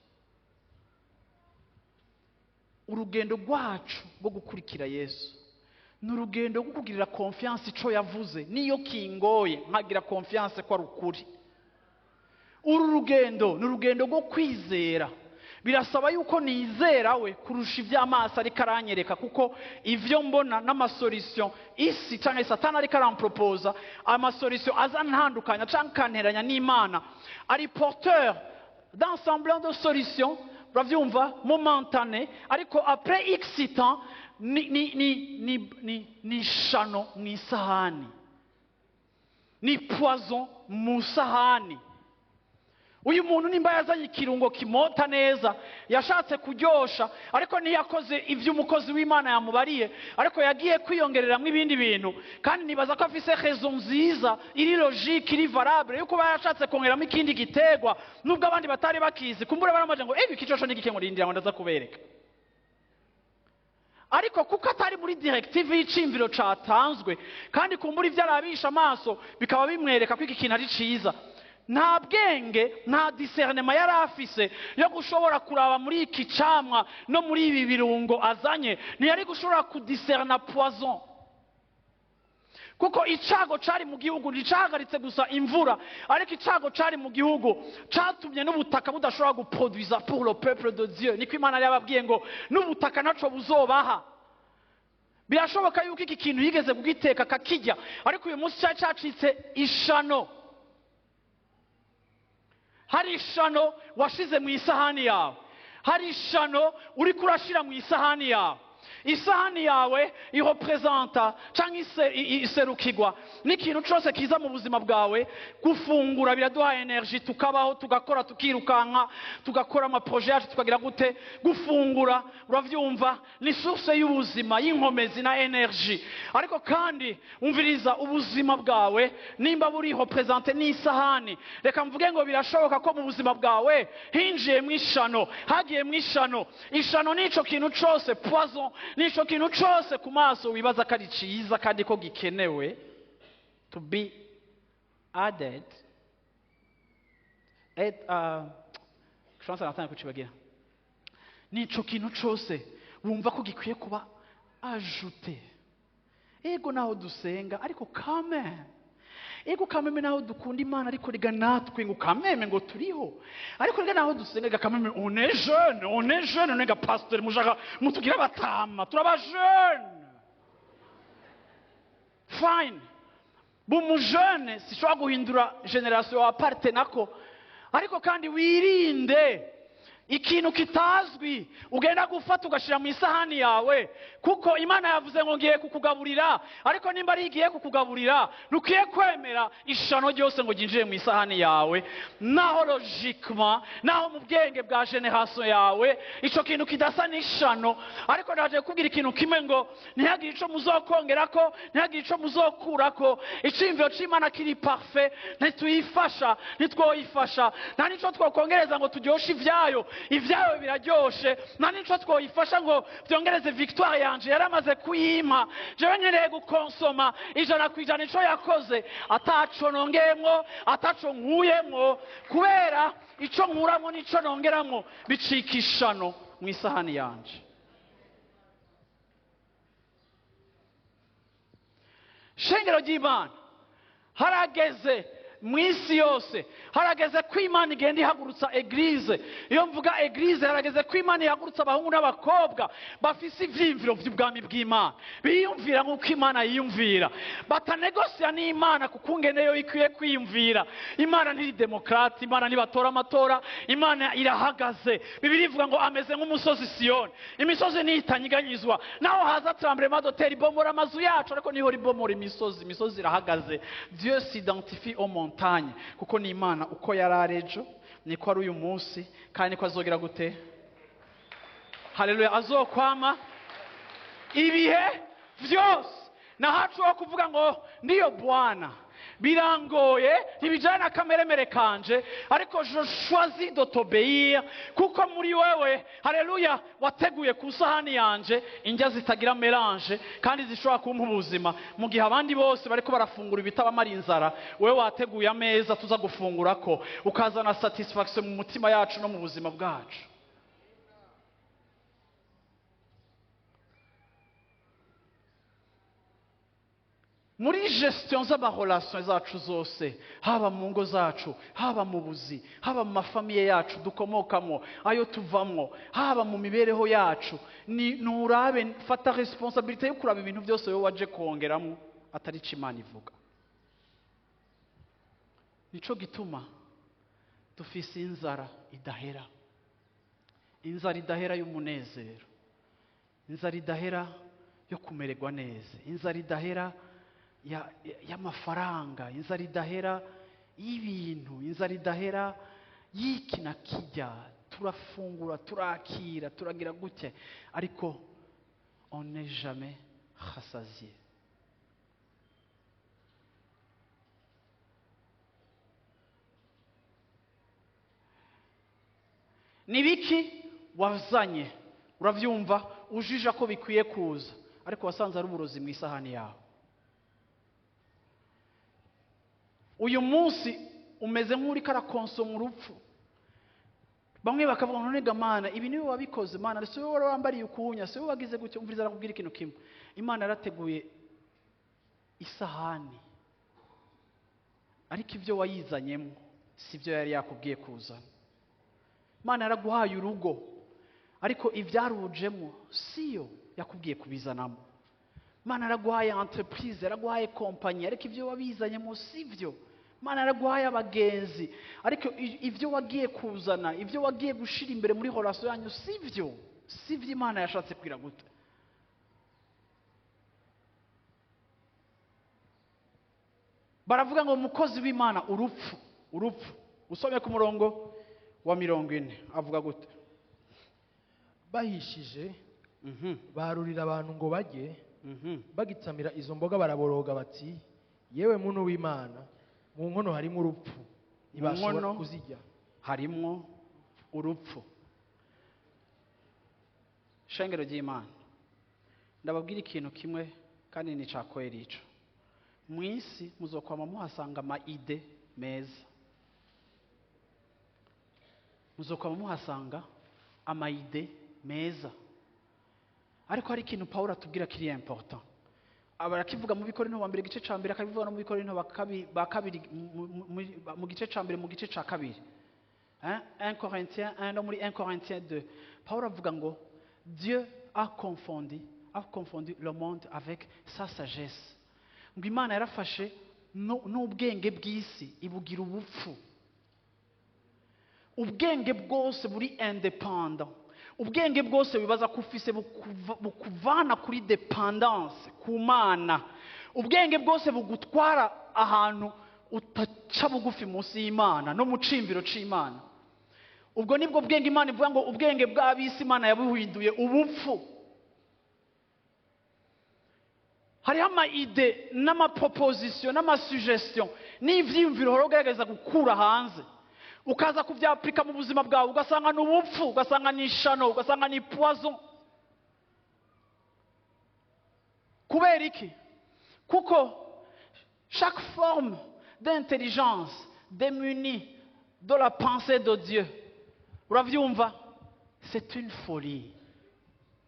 Speaker 1: Urugendo rwacu rwo gukurikira Yesu ni urugendo rwo kugirira confiance ico yavuze, niyo kingoye nkagira confiance ko ari ukuri. Uru rugendo ni urugendo rwo kwizera. Birasaba yuko nizera we kurusha iby'amaso ariko aranyereka, kuko ivyo mbona n'amasolution isi cyangwa Satani ariko arampropoza, amasolution aza ntandukanya cyangwa akanteranya n'Imana, ari porteur d'un semblant de solution, uravyumva, momentané, ariko après x temps ni ishano mu isahani, ni poison mu sahani. Uyu muntu nimba yazanye ikirungo kimota neza, yashatse kuryosha, ariko ntiyakoze ibyo umukozi w'Imana yamubariye, ariko yagiye kwiyongereramo ibindi bintu. Kandi nibaza ko afise raison nziza, iri logique, iri valable, yuko kuba yashatse kongeramo ikindi giterwa, nubwo abandi batari bakizi. Kumbura baramaje ngo: "Ebi kicosho n'igike?" Ngo: "Rindira, ngo ndaza kubereka." Ariko kuko atari muri directive y'iciyumviro catanzwe, kandi kumbura ibyo arabisha amaso bikaba bimwereka ko iki kintu ari ciza, nta bwenge, nta discernement yari afise yo gushobora kuraba muri iki camwa no muri ibi birungo azanye. Ntiyari gushobora kudiserna poison, kuko icago cari mu gihugu nticahagaritse gusa imvura, ariko icago cari mu gihugu catumye n'ubutaka budashobora guproduiza pour le peuple de Dieu. Niko Imana yari yababwiye ngo n'ubutaka ntaco buzobaha. Birashoboka yuko iki kintu yigeze kugiteka akakirya, ariko uyu munsi cyari cacitse ishano. Hari ishano washize mu isahani yawe, hari ishano uriko urashira mu isahani yawe. Isahani yawe irepresenta cyangwa iserukirwa n'ikintu cyose kiza mu buzima bwawe. Gufungura biraduha énergie, tukabaho, tugakora, tukirukanka, tugakora amaprojets yacu, tukagira gute. Gufungura, uravyumva, ni source y'ubuzima, y'inkomezi na énergie. Ariko kandi umviriza, ubuzima bwawe nimba buri représenté n'isahani, reka mvuge ngo birashoboka ko mu buzima bwawe hinjiye mu ishano, hagiye mu ishano. Ishano nico kintu cose, poison nico kintu cose ku maso wibaza ko ari ciza kandi ko gikenewe to be added. Et Francis aratanga kucibagira, nico kintu cose wumva ko gikwiye kuba ajouté. Ego, naho dusenga, ariko kame, ego kameme, naho dukunda Imana, ariko rega natwe ngo kameme ngo turiho, ariko rega naho dusenga, rega kameme on est jeune, on est jeune. Nega pasteur, mushaka mutugira abatama, turaba jeune, fine. Bumujeune sishobora guhindura génération appartenako, ariko kandi wirinde Ikintu kitazwi ugenda gufata ugashyira mu isahani yawe, kuko Imana yavuze ngo ngiye kukugaburira, ariko nimba ari igiye kukugaburira ntukwiye kwemera ishano ryose ngo ryinjire mu isahani yawe. Naho logiquement, naho mu bwenge bwa génération yawe ico kintu kidasa n'ishano, ariko ndaje kukubwira ikintu kimwe, ngo ntihagire ico muzokongerako, ntihagire ico muzokurako. Iciyumviro c'Imana kiri parfait, ntituyifasha, ntitwoyifasha, nta n'ico twokongereza ngo turyoshe ivyayo. Ivyayo biraryoshe. Nta n'ico twoyifasha ngo vyongereze victoire yanje, yaramaze kuyimpa. Jewe nkeneye gukonsoma 100% ico yakoze, ataco nongeyemwo, ataco nkuyemwo, kubera ico nkuramwo n'ico nongeramwo bicika ishano mu isahani yanje. Shengero ry'Imana, harageze mu isi yose, harageze ko Imana igenda ihagurutsa église. Iyo mvuga église, harageze ko Imana ihagurutsa abahungu n'abakobwa bafise ivyiyumviro vy'ubwami bw'Imana, biyumvira nk'uko Imana yiyumvira, batanegosiya n'Imana kuko ungeneyo ikwiye kwiyumvira. Imana ntiri démocrate, Imana ntibatora amatora, Imana irahagaze. Bibiliya ivuga ngo ameze nk'umusozi Siyoni, imisozi ntitanyiganyizwa. Naho haza tremblement de terre ibomora amazu yacu, ariko niho ribomora imisozi, imisozi irahagaze. Dieu s'identifie aux montagnes, kuko ni Imana. Uko yari ari ejo niko ari uyu munsi, kandi niko azogera gute. Haleluya! Azokwama ibihe vyose. Nahacu ho kuvuga ngo ndiyo Bwana, birangoye, ntibijyana na kameremere kanje, ariko je choisis de t'obéir, kuko muri wewe, haleluya, wateguye ku isahani yanje indya zitagira mélange kandi zishobora kumpa ubuzima. Mu gihe abandi bose bariko barafungura ibitabamara inzara, wewe wateguye ameza tuza gufungurako, ukazana satisfaction mu mutima yacu no mu buzima bwacu. Muri gestion z'ama relations zacu zose, haba mu ngo zacu, haba mu buzi, haba mu ma familles yacu dukomokamo, ayo tuvamwo, haba mu mibereho yacu, ni nurabe, fata responsabilité yo kuraba ibintu byose wowe waje kongeramo atari ico Imana ivuga. Nico gituma dufise inzara idahera, inzara idahera y'umunezero, inzara idahera yo kumererwa neza, inzara idahera y'amafaranga, inzara idahera y'ibintu, inzara idahera y'iki na kijya. Turafungura, turakira, turagira gutya, ariko on n'est jamais rassasié. Ni biki wazanye, uravyumva, ujija ko bikwiye kuza, ariko wasanze ari uburozi mu isahani yawe? Uyu munsi umeze nk'uriko arakonsoma urupfu. Bamwe bakavuga ngo none ga Mana, ibi niwe wabikoze? Mana, si wowe wari wambariye ukunya? Si wowe wagize gutya? Umviriza, arakubwira ikintu kimwe: Imana yarateguye isahani, ariko ibyo wayizanyemo si byo yari yakubwiye kuzana. Imana yaraguhaye urugo, ariko ibyarujemo siyo yakubwiye kubizanamo. Imana yaraguhaye entreprise, yaraguhaye compagnie, ariko ibyo wabizanyemo si byo. Imana yaraguhaye abagenzi, ariko ibyo wagiye kuzana, ibyo wagiye gushira imbere muri relation yanyu, si byo, si byo Imana yashatse kwira gute. Baravuga ngo umukozi w'Imana, urupfu, urupfu. Usomye ku murongo wa 40, avuga gute?
Speaker 2: Bahishije, barurira abantu ngo barye. Bagitsamira izo mboga, baraboroga bati: "Yewe muntu w'Imana, mu nkono harimo urupfu." Ntibashobora
Speaker 1: nkono
Speaker 2: kuzirya.
Speaker 1: Harimwo urupfu. Shengero ry'Imana, ndababwira ikintu kimwe kandi ni cakwera ico: mu isi muzokwama muhasanga ama idées meza, muzokwama muhasanga ama idées meza, ariko hari ikintu Pawulo atubwira kiri important. Barakivuga mu Bikorinto wa mbere igice ca mbere, akabivuga no mu Bikorinto ba kabiri mu gice ca mbere, mu gice ca kabiri. Hein? 1 Corinthiens 1 no muri 1 Corinthiens 2, Paul avuga ngo Dieu a confondu le monde avec sa sagesse, ngo Imana yarafashe n'ubwenge bw'isi ibugira ubupfu. Ubwenge bwose buri indépendant, ubwenge bwose wibaza ko ufise bukuvana kuri dépendance ku Mana, ubwenge bwose bugutwara ahantu utaca bugufi munsi y'Imana no mu cimviro c'Imana, ubwo nibwo bwenge Imana ivuga ngo ubwenge bw'ab'isi Imana yabuhinduye ubupfu. Hariho ama idées n'ama propositions n'ama suggestions n'ivyiyumviro uhora ugerageza gukura hanze, ukaza kuvyapurika mu buzima bwawe, ugasanga ni ubupfu, ugasanga ni ishano, ugasanga ni poison. Kubera iki? Kuko chaque forme d'intelligence démunie de la pensée de Dieu, uravyumva, c'est une folie.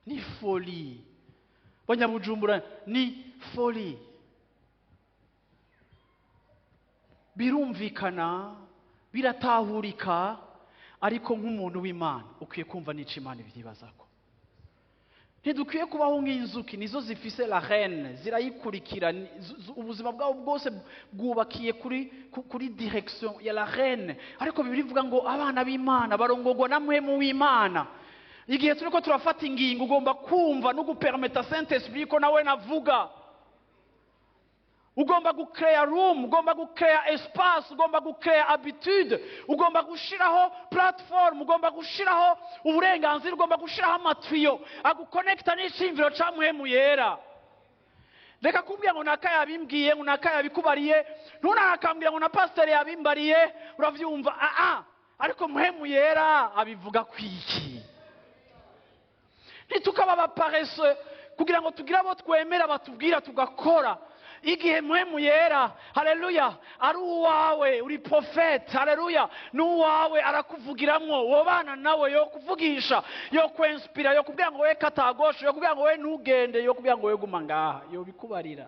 Speaker 1: Ni folie, Banyabujumbura, ni folie. Birumvikana, biratahurika, ariko nk'umuntu w'Imana ukwiye kumva n'ico Imana ivyibazako. Ntidukwiye kubaho nk'inzuki, nizo zifise la reine, zirayikurikira, ubuzima bwabo bwose bwubakiye kuri direction ya la reine. Ariko Bibiliya ivuga ngo abana b'Imana barongorwa na Mpwemu w'Imana. Igihe turiko turafata ingingo, ugomba kumva no gupermeta Saint Esprit ko nawe navuga. Ugomba gucrea room, ugomba gucrea espace, ugomba gucrea habitude, ugomba gushiraho platform, ugomba gushiraho uburenganzira, ugomba gushiraho amatiyo agukonekta n'iciyumviro ca Mpwemu Yera. Reka kumbwira ngo naka yabimbwiye, ngo naka yabikubariye, ntunakambwira ngo na pasiteri yabimbariye, uravyumva? Ah, ariko Mpwemu Yera abivuga kwiki? Ntitukaba aba paresseux kugira ngo tugire abo twemera batubwira tugakora. Igihe Mpwemu Yera, haleluya, ari uwawe, uri prophète, haleluya, n'uwawe arakuvugiramwo, wobana nawe, yo kuvugisha, yo kwinspira, yo kubwira ngo we katagoshe, yo kubwira ngo we ntugende, yo kubwira ngo we guma ngaha, yo bikubarira.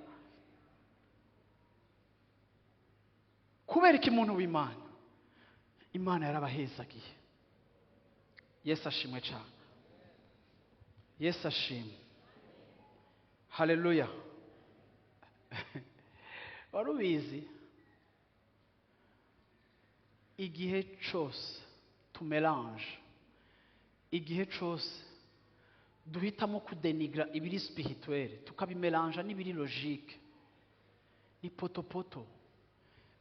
Speaker 1: Kubera iki? Muntu w'Imana, Imana yarabahezagiye. Yesu ashimwe cyane, Yesu ashimwe, haleluya. Wari ubizi, igihe cyose tumélange, igihe cyose duhitamo kudenigra ibiri spirituel tukabimelanja n'ibiri logique, ni potopoto.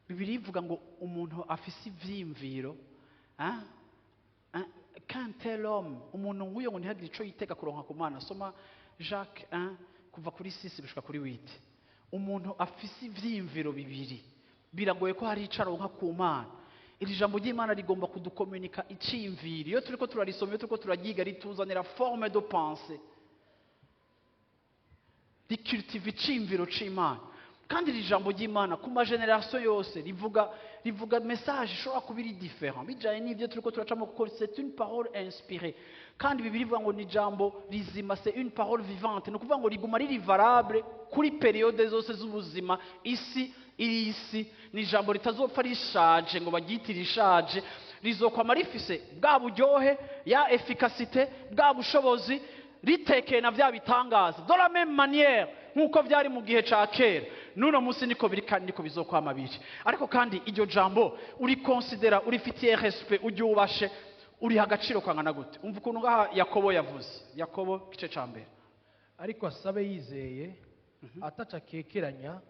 Speaker 1: Bibiliya ivuga ngo umuntu afise ivyiyumviro, hein? Hein? Qu'un tel homme, umuntu nk'uyo, ngo ntihagire ico yitega kuronka ku Mana. Soma Jacques 1 kuva kuri 6 gushika kuri 8. Umuntu afise ivyiyumviro bibiri, biragoye ko hari ico aronka ku Mana. Iri jambo ry'Imana rigomba kudukomunika iciyumviro. Iyo turiko turarisoma, iyo turiko turaryiga, rituzanira forme de pensée, ricultive iciyumviro c'Imana. Kandi iri jambo ry'Imana ku ma générations yose rivuga message ishobora kuba iri différent bijanye n'ivyo turiko turacamo, kuko c'est une parole inspirée. Kandi Bibiliya ivuga ngo ni ijambo rizima, c'est une parole vivante. Ni ukuvuga ngo riguma riri valable kuri période zose z'ubuzima isi iri isi. Ni ijambo ritazopfa rishaje ngo baryite rishaje, rizokwama rifise bwa buryohe, ya efficacité, bwa bushobozi, ritekeye na vya bitangaza. De la même manière nk'uko byari mu gihe ca kera, n'uno munsi niko biri kandi niko bizokwama biri. Ariko kandi iryo jambo urikonsidera, urifitiye respect, uryubashe, uriha agaciro kangana gute? Umva ukuntu ngaha Yakobo yavuze, Yakobo igice ca mbere.
Speaker 2: Ariko asabe yizeye, ataca akekeranya,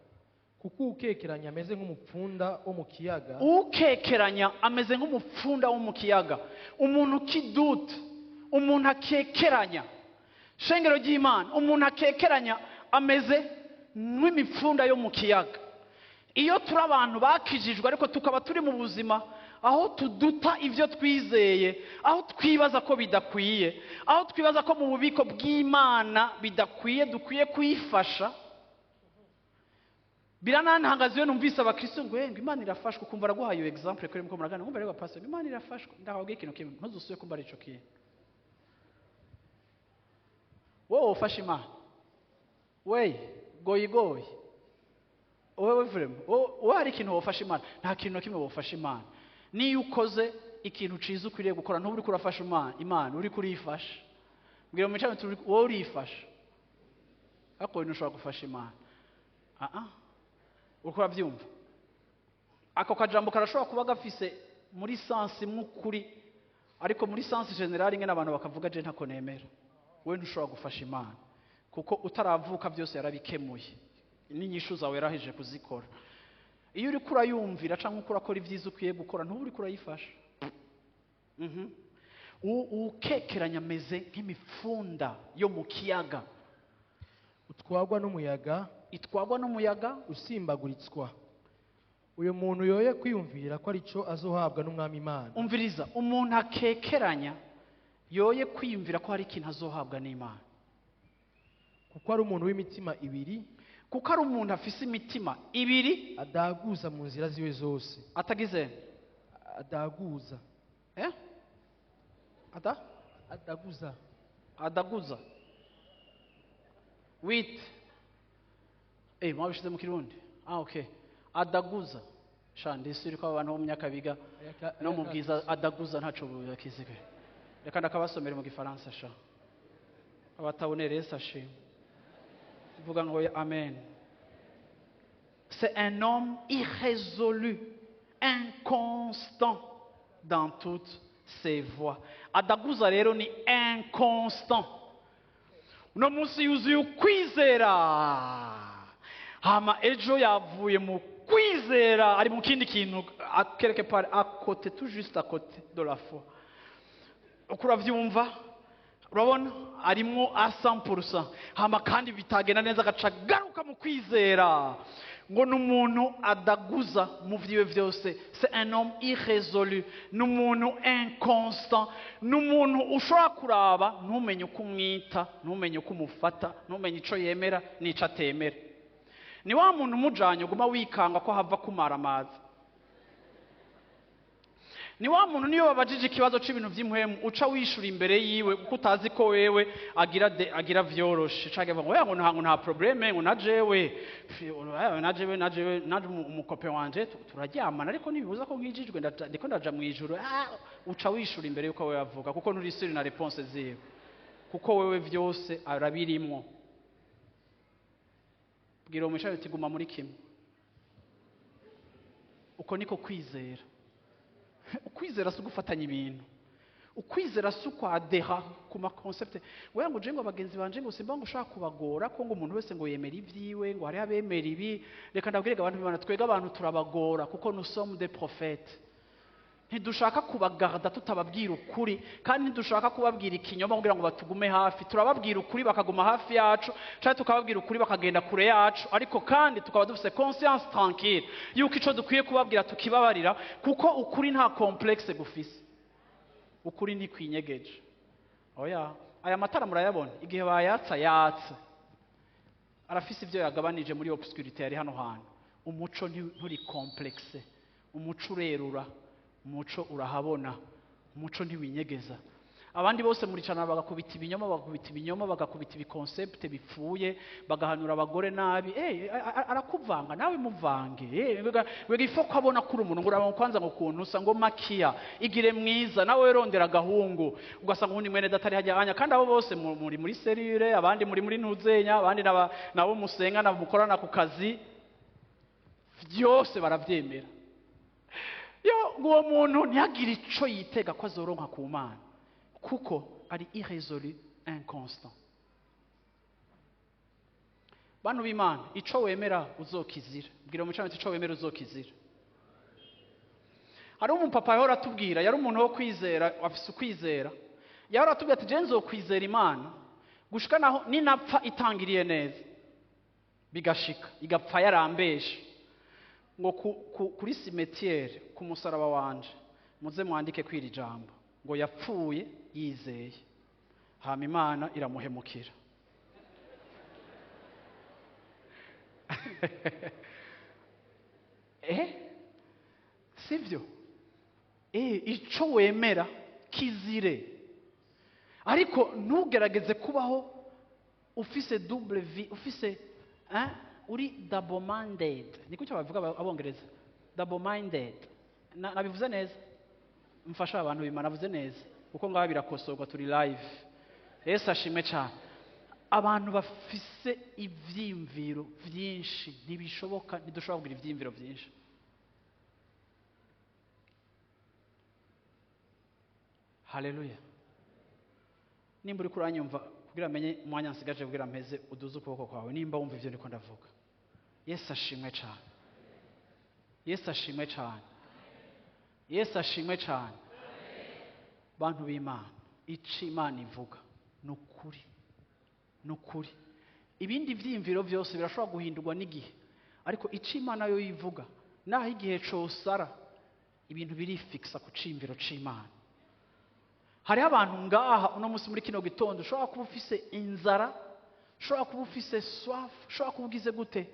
Speaker 2: kuko ukekeranya ameze nk'umupfunda wo mu kiyaga.
Speaker 1: Ukekeranya ameze nk'umupfunda wo mu kiyaga. Umuntu ukiduta, umuntu akekeranya, shengero ry'Imana, umuntu akekeranya ameze nk'imipfunda yo mu kiyaga. Iyo turi abantu bakijijwe ariko tukaba turi mu buzima aho tuduta ibyo twizeye, aho twibaza ko bidakwiye, aho twibaza ko mu bubiko bw'Imana bidakwiye, dukwiye kuyifasha, biranantangaza iyo numvise abakristo ngo ngo Imana irafashwa. Ukumva araguhaye iyo exemple kuri muko muragana, ngumva rero pastor, Imana irafashwa. Ndakabwiye ikintu kimwe: ntuzusubire kumva ico kintu. Wowe ufashe Imana wey goyigoyi, wowe vraiment, wowe hari ikintu wofasha Imana? Nta kintu na kimwe wofasha Imana. Niyo ukoze ikintu ciza ukwiriye gukora, ntuba uriko urafasha Imana, uriko urifasha. Mbwira mu micano, wowe urifasha, ariko wowe ntushobora gufasha Imana. Ah ah, uriko uravyumva? Ako kajambo karashobora kuba gafise muri sens imwe ukuri. Ariko muri sens général, ingene abantu bakavuga, je ntako nemera. Wewe ntushobora gufasha Imana, kuko utaravuka byose yarabikemuye, n'inyishu zawe yarahejeje kuzikora. Iyo uriko urayumvira cyangwa uko urakora ibyiza ukwiye gukora, ntuba uriko urayifasha. Ukekeranya ameze nk'imifunda yo mu kiyaga
Speaker 2: utwagwa n'umuyaga,
Speaker 1: itwagwa n'umuyaga,
Speaker 2: usimbaguritswa. Uyu muntu yoye kwiyumvira ko arico azohabwa n'Umwami Imana.
Speaker 1: Umviriza, umuntu akekeranya yoye kwiyumvira ko hari ikintu azohabwa n'Imana.
Speaker 2: Kuko ari umuntu w'imitima ibiri,
Speaker 1: kuko ari umuntu afise imitima ibiri,
Speaker 2: adaguza mu nzira ziwe zose.
Speaker 1: Atagize?
Speaker 2: Adaguza.
Speaker 1: Eh, ada?
Speaker 2: Adaguza.
Speaker 1: Adaguza wit, mwabishize mu Kirundi. Ah, okay, adaguza. Sha, ndisuri ko abantu bo mu Nyakabiga no mu Bwiza adaguza ntaco bakizige. Reka ndakabasomera mu Gifaransa sha, abatabonere. Yesu ashimwe. Vuga ngo amen. C'est un homme irrésolu, inconstant dans toutes ses voies. Adaguza rero ni inconstant. Uno munsi yuzuye ukwizera, hama ejo yavuye mu kwizera, ari mu kindi kintu, quelque part à côté, tout juste à côté de la foi. Uko uravyumva, urabona arimwo a 100%, hama kandi bitagenda neza agaca agaruka mu kwizera. Ngo ni umuntu adaguza mu vyiwe vyose. C'est un homme irrésolu, ni umuntu inconstant, ni umuntu ushobora kuraba ntumenye uko umwita, ntumenye uko umufata, ntumenye ico yemera n'ico atemera. Ni wa muntu umujanye uguma wikanga ko hava kumara amazi. Ni wa muntu niyo babajije ikibazo c'ibintu vy'impwemu uca wishura imbere yiwe, kuko utazi ko wewe agira vyoroshe, canke ngo oya, ngo nta problème, ngo na jewe na jewe na jewe naje umukope wanje turaryamana, ariko ntibibuza ko nkijijwe, ndiko ndaja mu ijuru. Ah, uca wishura imbere yuko wewe avuga, kuko nturi sûr na réponse ziwe, kuko wewe vyose arabirimwo. Bwira uwo mwicaye uti: "Guma muri kimwe." Uko niko kwizera. Ukwizera si ugufatanya ibintu, ukwizera si ukwadera ku ma concept. Wewe ngo je ngo abagenzi banje ngo simba ngo ushaka kubagora, ko ngo umuntu wese ngo yemera ibyiwe, ngo hariho abemera ibi. Reka ndabwire abantu b'Imana, twebwe abantu turabagora, kuko nous sommes des prophètes. Ntidushaka kubagarda tutababwira ukuri, kandi ntidushaka kubabwira ikinyoma kugira ngo batugume hafi. Turababwira ukuri bakaguma hafi yacu, cyangwa tukababwira ukuri bakagenda kure yacu, ariko kandi tukaba dufite conscience tranquille yuko ico dukwiye kubabwira tukibabarira, kuko ukuri nta complexe gufise, ukuri ntikwinyegeje. Oya, aya matara murayabona, igihe bayatsa yatse, arafise ibyo yagabanije muri obscurité yari hano hantu. Umuco nturi complexe, umuco urerura, umuco urahabona, umuco ntiwinyegeza. Abandi bose muricana bagakubita ibinyoma, bagakubita ibinyoma, bagakubita ibi concept bipfuye, bagahanura abagore nabi. Arakuvanga nawe muvange. Wega ifo ko abona kuri umuntu ngo urabona kwanza ngo ukuntu usa, ngo makiya igire mwiza, nawe rondera agahungu. Ugasanga ubundi mwene data ari hajya anya, kandi abo bose muri muri cellule, abandi muri muri ntuzenya, abandi nabo musenga, nabo mukorana ku kazi, byose barabyemera. Yo, ngo uwo muntu ntihagire ico yitega ko azoronka ku Mana, kuko ari irrésolu, inconstant. Bantu b'Imana, ico wemera uzokizira. Bwira umucamanza: "Ico wemera uzokizira." Hari umupapa yahora atubwira, yari umuntu wo kwizera, afise ukwizera, yahora atubwira ati: "Je nzokwizera Imana gushika naho ninapfa itangiriye neza, bigashika igapfa yarambeshe, ngo kuri cimetière, ku musaraba wanje, muze mwandike kwiri jambo ngo yapfuye yizeye, hama Imana iramuhemukira." Sivyo? Ico wemera kizire, ariko ntugerageze kubaho ufise double vie, ufise, hein, uri double minded. Niko cyo bavuga Abongereza, double minded. Nabivuze neza? Mfasha abantu bimana, navuze neza? Kuko ngaha birakosorwa, turi live. Yesu ashimwe cyane. Abantu bafise ivyiyumviro vyinshi, ntibishoboka, ntidushobora kugira ivyiyumviro vyinshi. Haleluya. Nimba uriko uranyumva, kugira amenye umwanya nsigaje kugira mpeze, uduze ukuboko kwawe nimba wumva ivyo ndiko ndavuga. Yesu ashimwe cyane. Yesu ashimwe cyane. Yesu ashimwe cyane. Bantu b'Imana, ico Imana ivuga ni ukuri, ni ukuri. Ibindi vyiyumviro vyose birashobora guhindurwa n'igihe, ariko ico Imana yo ivuga, naho igihe cosara, ibintu birifikisa ku ciyumviro c'Imana. Hariho abantu ngaha uno munsi muri kino gitondo ushobora kuba ufise inzara, ushobora kuba ufise soif, ushobora kuba ugize gute,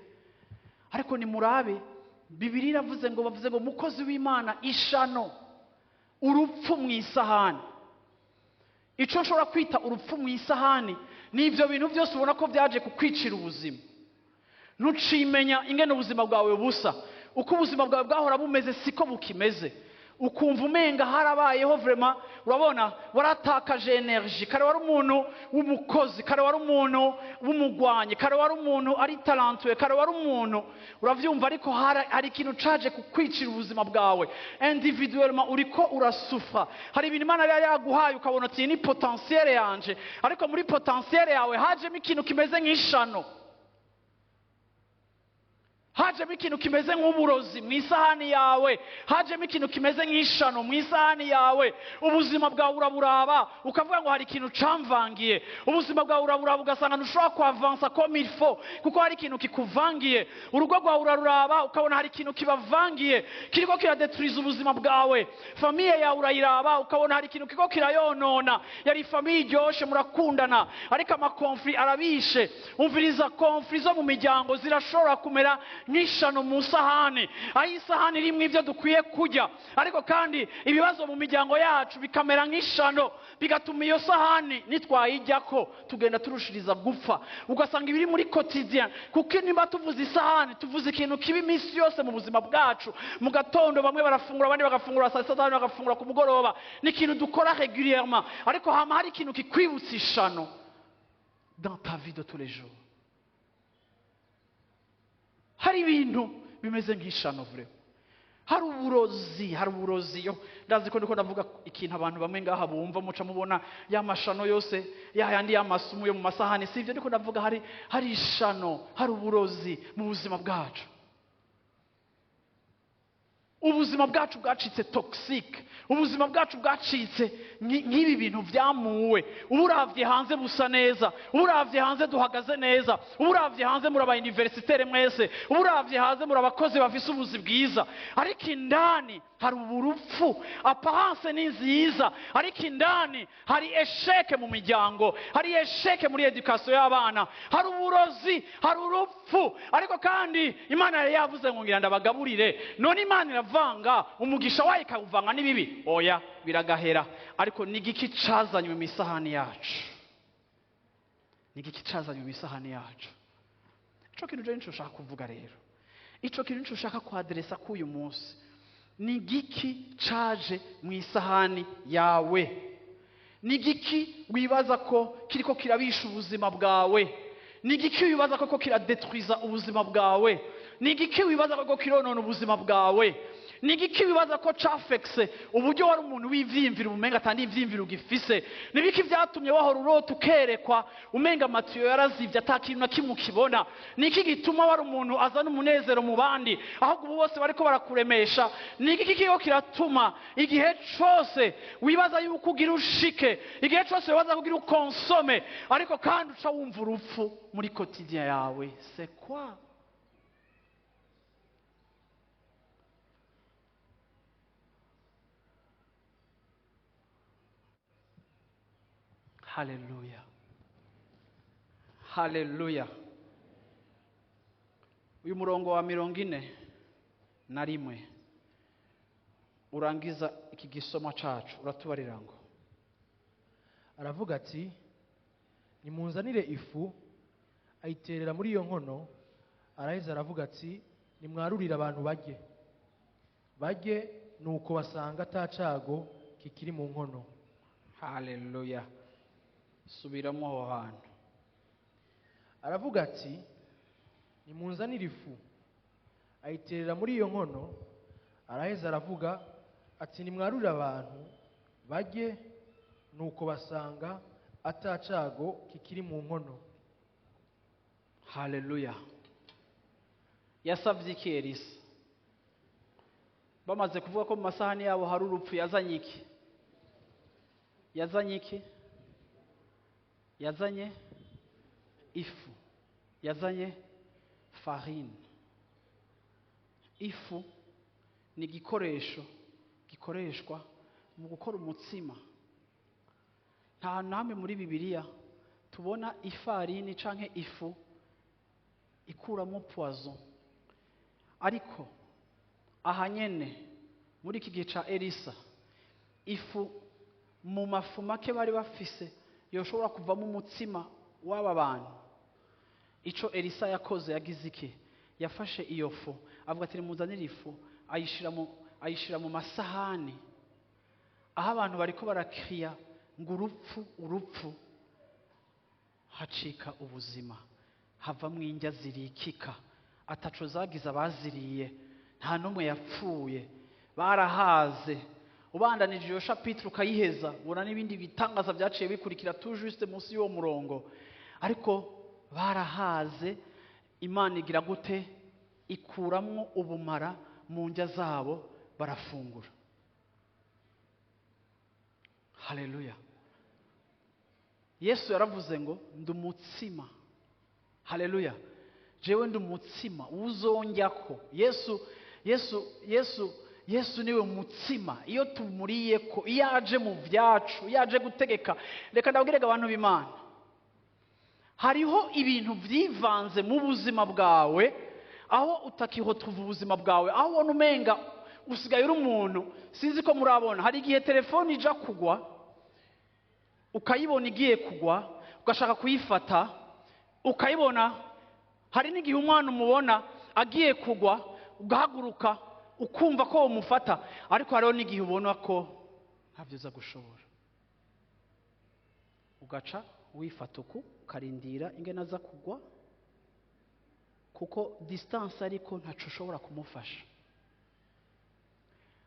Speaker 1: ariko nimurabe Bibiliya iravuze ngo, bavuze ngo mukozi w'Imana, ishano, urupfu mu isahani. Ico nshobora kwita urupfu mu isahani ni ivyo bintu byose ubona ko byaje kukwicira ubuzima. Ntucimenya ingene ubuzima bwawe busa, uko ubuzima bwawe bwahora bumeze siko bukimeze. Ukumva umenga harabayeho vraiment, urabona waratakaje energy. Kare wari umuntu w'umukozi, kare wari umuntu w'umugwanyi, kare wari umuntu ari talentueux, kare wari umuntu uravyumva, ariko hari ikintu caje kukwicira ubuzima bwawe individuellement, uriko urasufra. Hari ibintu Imana yari yaguhaye ukabona ati ni potentiel yanje, ariko muri potentiel yawe hajemo ikintu kimeze nk'ishano, hajemo ikintu kimeze nk'uburozi mu isahani yawe, hajemo ikintu kimeze nk'ishano mu isahani yawe. Ubuzima bwawe uraburaba ukavuga ngo hari ikintu camvangiye. Ubuzima bwawe uraburaba ugasanga ntushobora kuavansa comme il faut kuko hari ikintu kikuvangiye. Urugo rwawe uraruraba ukabona hari ikintu kibavangiye kiriko kiradetruiza ubuzima bwawe. Famille yawe urayiraba ukabona hari ikintu kiriko kirayonona. Yari famille iryoshe, murakundana, ariko amakonflit arabishe. Umviriza, conflit zo mu miryango zirashobora kumera nk'ishano mu isahani, aho isahani irimwo ibyo dukwiye kurya, ariko kandi ibibazo mu miryango yacu bikamera nk'ishano, bigatuma iyo sahani nitwayijyako tugenda turushiriza gupfa. Ugasanga ibiri muri quotidien, kuko niba tuvuze isahani tuvuze ikintu kiba iminsi yose mu buzima bwacu. Mu gatondo bamwe barafungura, abandi bagafungura saa sita, abandi bagafungura ku mugoroba. Ni ikintu dukora régulièrement, ariko hama hari ikintu kikwibutsa ishano dans ta vie de tous les jours. Hari ibintu bimeze nk'ishano vraiment, hari uburozi, hari uburozi. Yo ndazi ko ndiko ndavuga ikintu abantu bamwe ngaha bumva, muca mubona ya mashano yose, ya yandi y'amasumu yo mu masahani. Si ivyo ndiko ndavuga. Hari ishano, hari uburozi mu buzima bwacu. Ubuzima bwacu bwacitse toxique, ubuzima bwacu bwacitse nk'ibi bintu vyamuwe. Uburavye hanze busa neza, uburavye hanze duhagaze neza, uburavye hanze muri aba universitaire mwese, uburavye hanze muri abakozi bafise ubuzi bwiza, ariko indani hari urupfu. Apparence ni nziza, ariko indani hari échec mu miryango, hari échec muri education y'abana, hari uburozi, hari urupfu. Ariko kandi Imana yari yavuze ngo ngira ndabagaburire. None Imana iravanga umugisha wayo ikawuvanga n'ibibi? Oya, biragahera. Ariko ni igiki cazanywe mu isahani yacu? Ni igiki cazanywe mu isahani yacu? Ico kintu je nico nshaka kuvuga rero, ico kintu nico nshaka kuadresa k'uyu munsi. Ni igiki caje mu isahani yawe? Ni igiki wibaza ko kiriko kirabisha ubuzima bwawe? Ni igiki wibaza ko kiradetruiza ubuzima bwawe? Ni igiki wibaza ko kironona ubuzima bwawe? Ni igiki wibaza ko cafekise uburyo wari umuntu w'ivyiyumviro, umenga atandi ivyiyumviro ugifise? Ni ibiki vyatumye wahora urota ukerekwa, umenga amatiyo yarazivye, ata kintu na kimwe ukibona? Ni iki gituma wari umuntu azana umunezero mu bandi, ahubwo ubu bose bariko barakuremesha? Ni igiki kiriko kiratuma igihe cose wibaza yuko ugira ushike, igihe cose wibaza ko ugira ukonsome, ariko kandi uca wumva urupfu muri quotidien yawe? C'est quoi? Haleluya, haleluya. Uyu murongo wa 41 urangiza iki gisoma cacu uratubarira ngo
Speaker 2: Aravuga ati: "Nimunzanire ifu." Ayiterera muri iyo nkono. Araheza aravuga ati: "Nimwarurire abantu barye." Barye, nuko basanga ata cago kikiri mu nkono.
Speaker 1: Haleluya. Subiramo aho hantu.
Speaker 2: Aravuga ati: "Nimunzanire ifu." Ayiterera muri iyo nkono. Araheza aravuga ati: "Nimwarurire abantu barye." Nuko basanga ata cago kikiri mu nkono.
Speaker 1: Haleluya! Yasabye iki Elisa? Bamaze kuvuga ko mu masahani yabo hari urupfu, yazanye iki? Yazanye iki? Yazanye ifu, yazanye farine. Ifu ni igikoresho gikoreshwa mu gukora umutsima. Nta hantu hamwe muri Bibiliya tubona ifarini canke ifu ikuramo poison, ariko aha nyene muri iki gihe ca Elisa, ifu mu mafu make bari bafise yoshobora kuvamo umutsima w'aba bantu. Ico Elisa yakoze, yagize iki? Yafashe iyo fu, avuga ati: "Nimuzanire ifu." Ayishira mu masahani aho abantu bariko barakriya ngo: "Urupfu, urupfu!" Hacika ubuzima, havamwo indya zirikika ataco zagize abaziriye. Nta n'umwe yapfuye, barahaze. Ubandanije iyo chapitre ukayiheza, ubona n'ibindi bitangaza byaciye bikurikira tout juste munsi y'uwo murongo. Ariko barahaze. Imana igira gute? Ikuramwo ubumara mu ndya zabo, barafungura. Haleluya! Yesu yaravuze ngo: "Ndi umutsima." Haleluya! "Jewe ndi umutsima, uzondyako." Yesu, Yesu, Yesu, Yesu niwe mutsima. Iyo tumuriye ko, iyo aje mu byacu, iyo aje gutegeka. Reka ndabwirega abantu b'Imana, hariho ibintu byivanze mu buzima bwawe aho utakihotuva ubuzima bwawe, aho ubona umenga usigaye uri umuntu. Sinzi ko murabona, hari igihe telefone ija kugwa, ukayibona igiye kugwa, ugashaka kuyifata, ukayibona. Hari n'igihe umwana umubona agiye kugwa, ugahaguruka, ukumva ko umufata. Ariko hariho n'igihe ubona ko ntabyo uza gushobora, ugaca wifata uku, ukarindira ingene aza kugwa, kuko distance ariko ntaco ushobora kumufasha.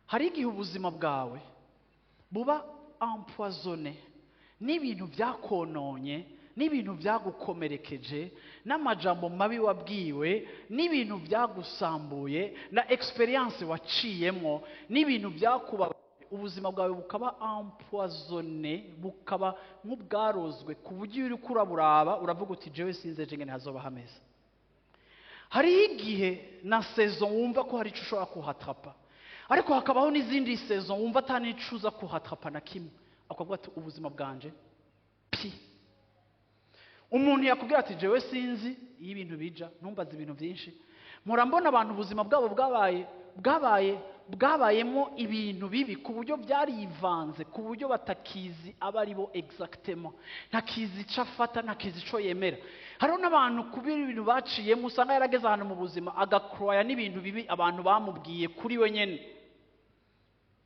Speaker 1: Hari igihe ubuzima bwawe buba empoisonné n'ibintu byakononye, n'ibintu byagukomerekeje, n'amajambo mabi wabwiwe, n'ibintu byagusambuye, na expérience waciyemo, n'ibintu byakubabaje. Ubuzima bwawe bukaba empoisonné, bukaba nk'ubwarozwe, ku buryo iyo uriko uraburaba uravuga uti: "Jewe sinzi ejo ingene hazoba hameze." Hariho igihe na saison wumva ko hari icyo ushobora kuhatrapa, ariko hakabaho n'izindi saison wumva ata n'ico uza kuhatrapa na kimwe, akavuga ati: "Ubuzima bwanje pi." Umuntu yakubwira ati: "Jewe sinzi iyo ibintu bija, ntumbaze ibintu byinshi." Mpora mbona abantu ubuzima bwabo bwabaye bwabayemo ibintu bibi, ku buryo byarivanze, ku buryo batakizi abo ari bo exactement, ntakizi icyo afata, ntakizi icyo yemera. Hariho n'abantu kubera ibintu baciyemo usanga yarageze ahantu mu buzima agakroya n'ibintu bibi abantu bamubwiye kuri we nyene.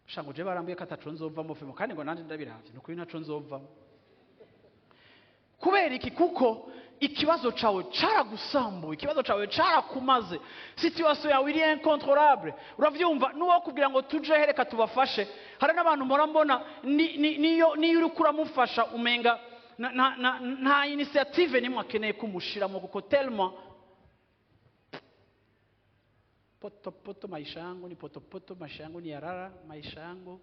Speaker 1: Sha, ngo je barambwiye ko ataco nzovamo femo, kandi ngo nanje ndabiravye, ni ukuri ntaco nzovamo. Kubera iki? Kuko ikibazo cawe caragusambuye, ikibazo cawe carakumaze, situation yawe iri incontrôlable. Uravyumva, n'uwo kugira ngo tuje, reka tubafashe. Hari n'abantu mpora mbona niyo uriko uramufasha umenga nta initiative nimwe akeneye kumushiramo, kuko tellement poto poto, maisha yangu ni poto poto, maisha yangu ni yarara, maisha yangu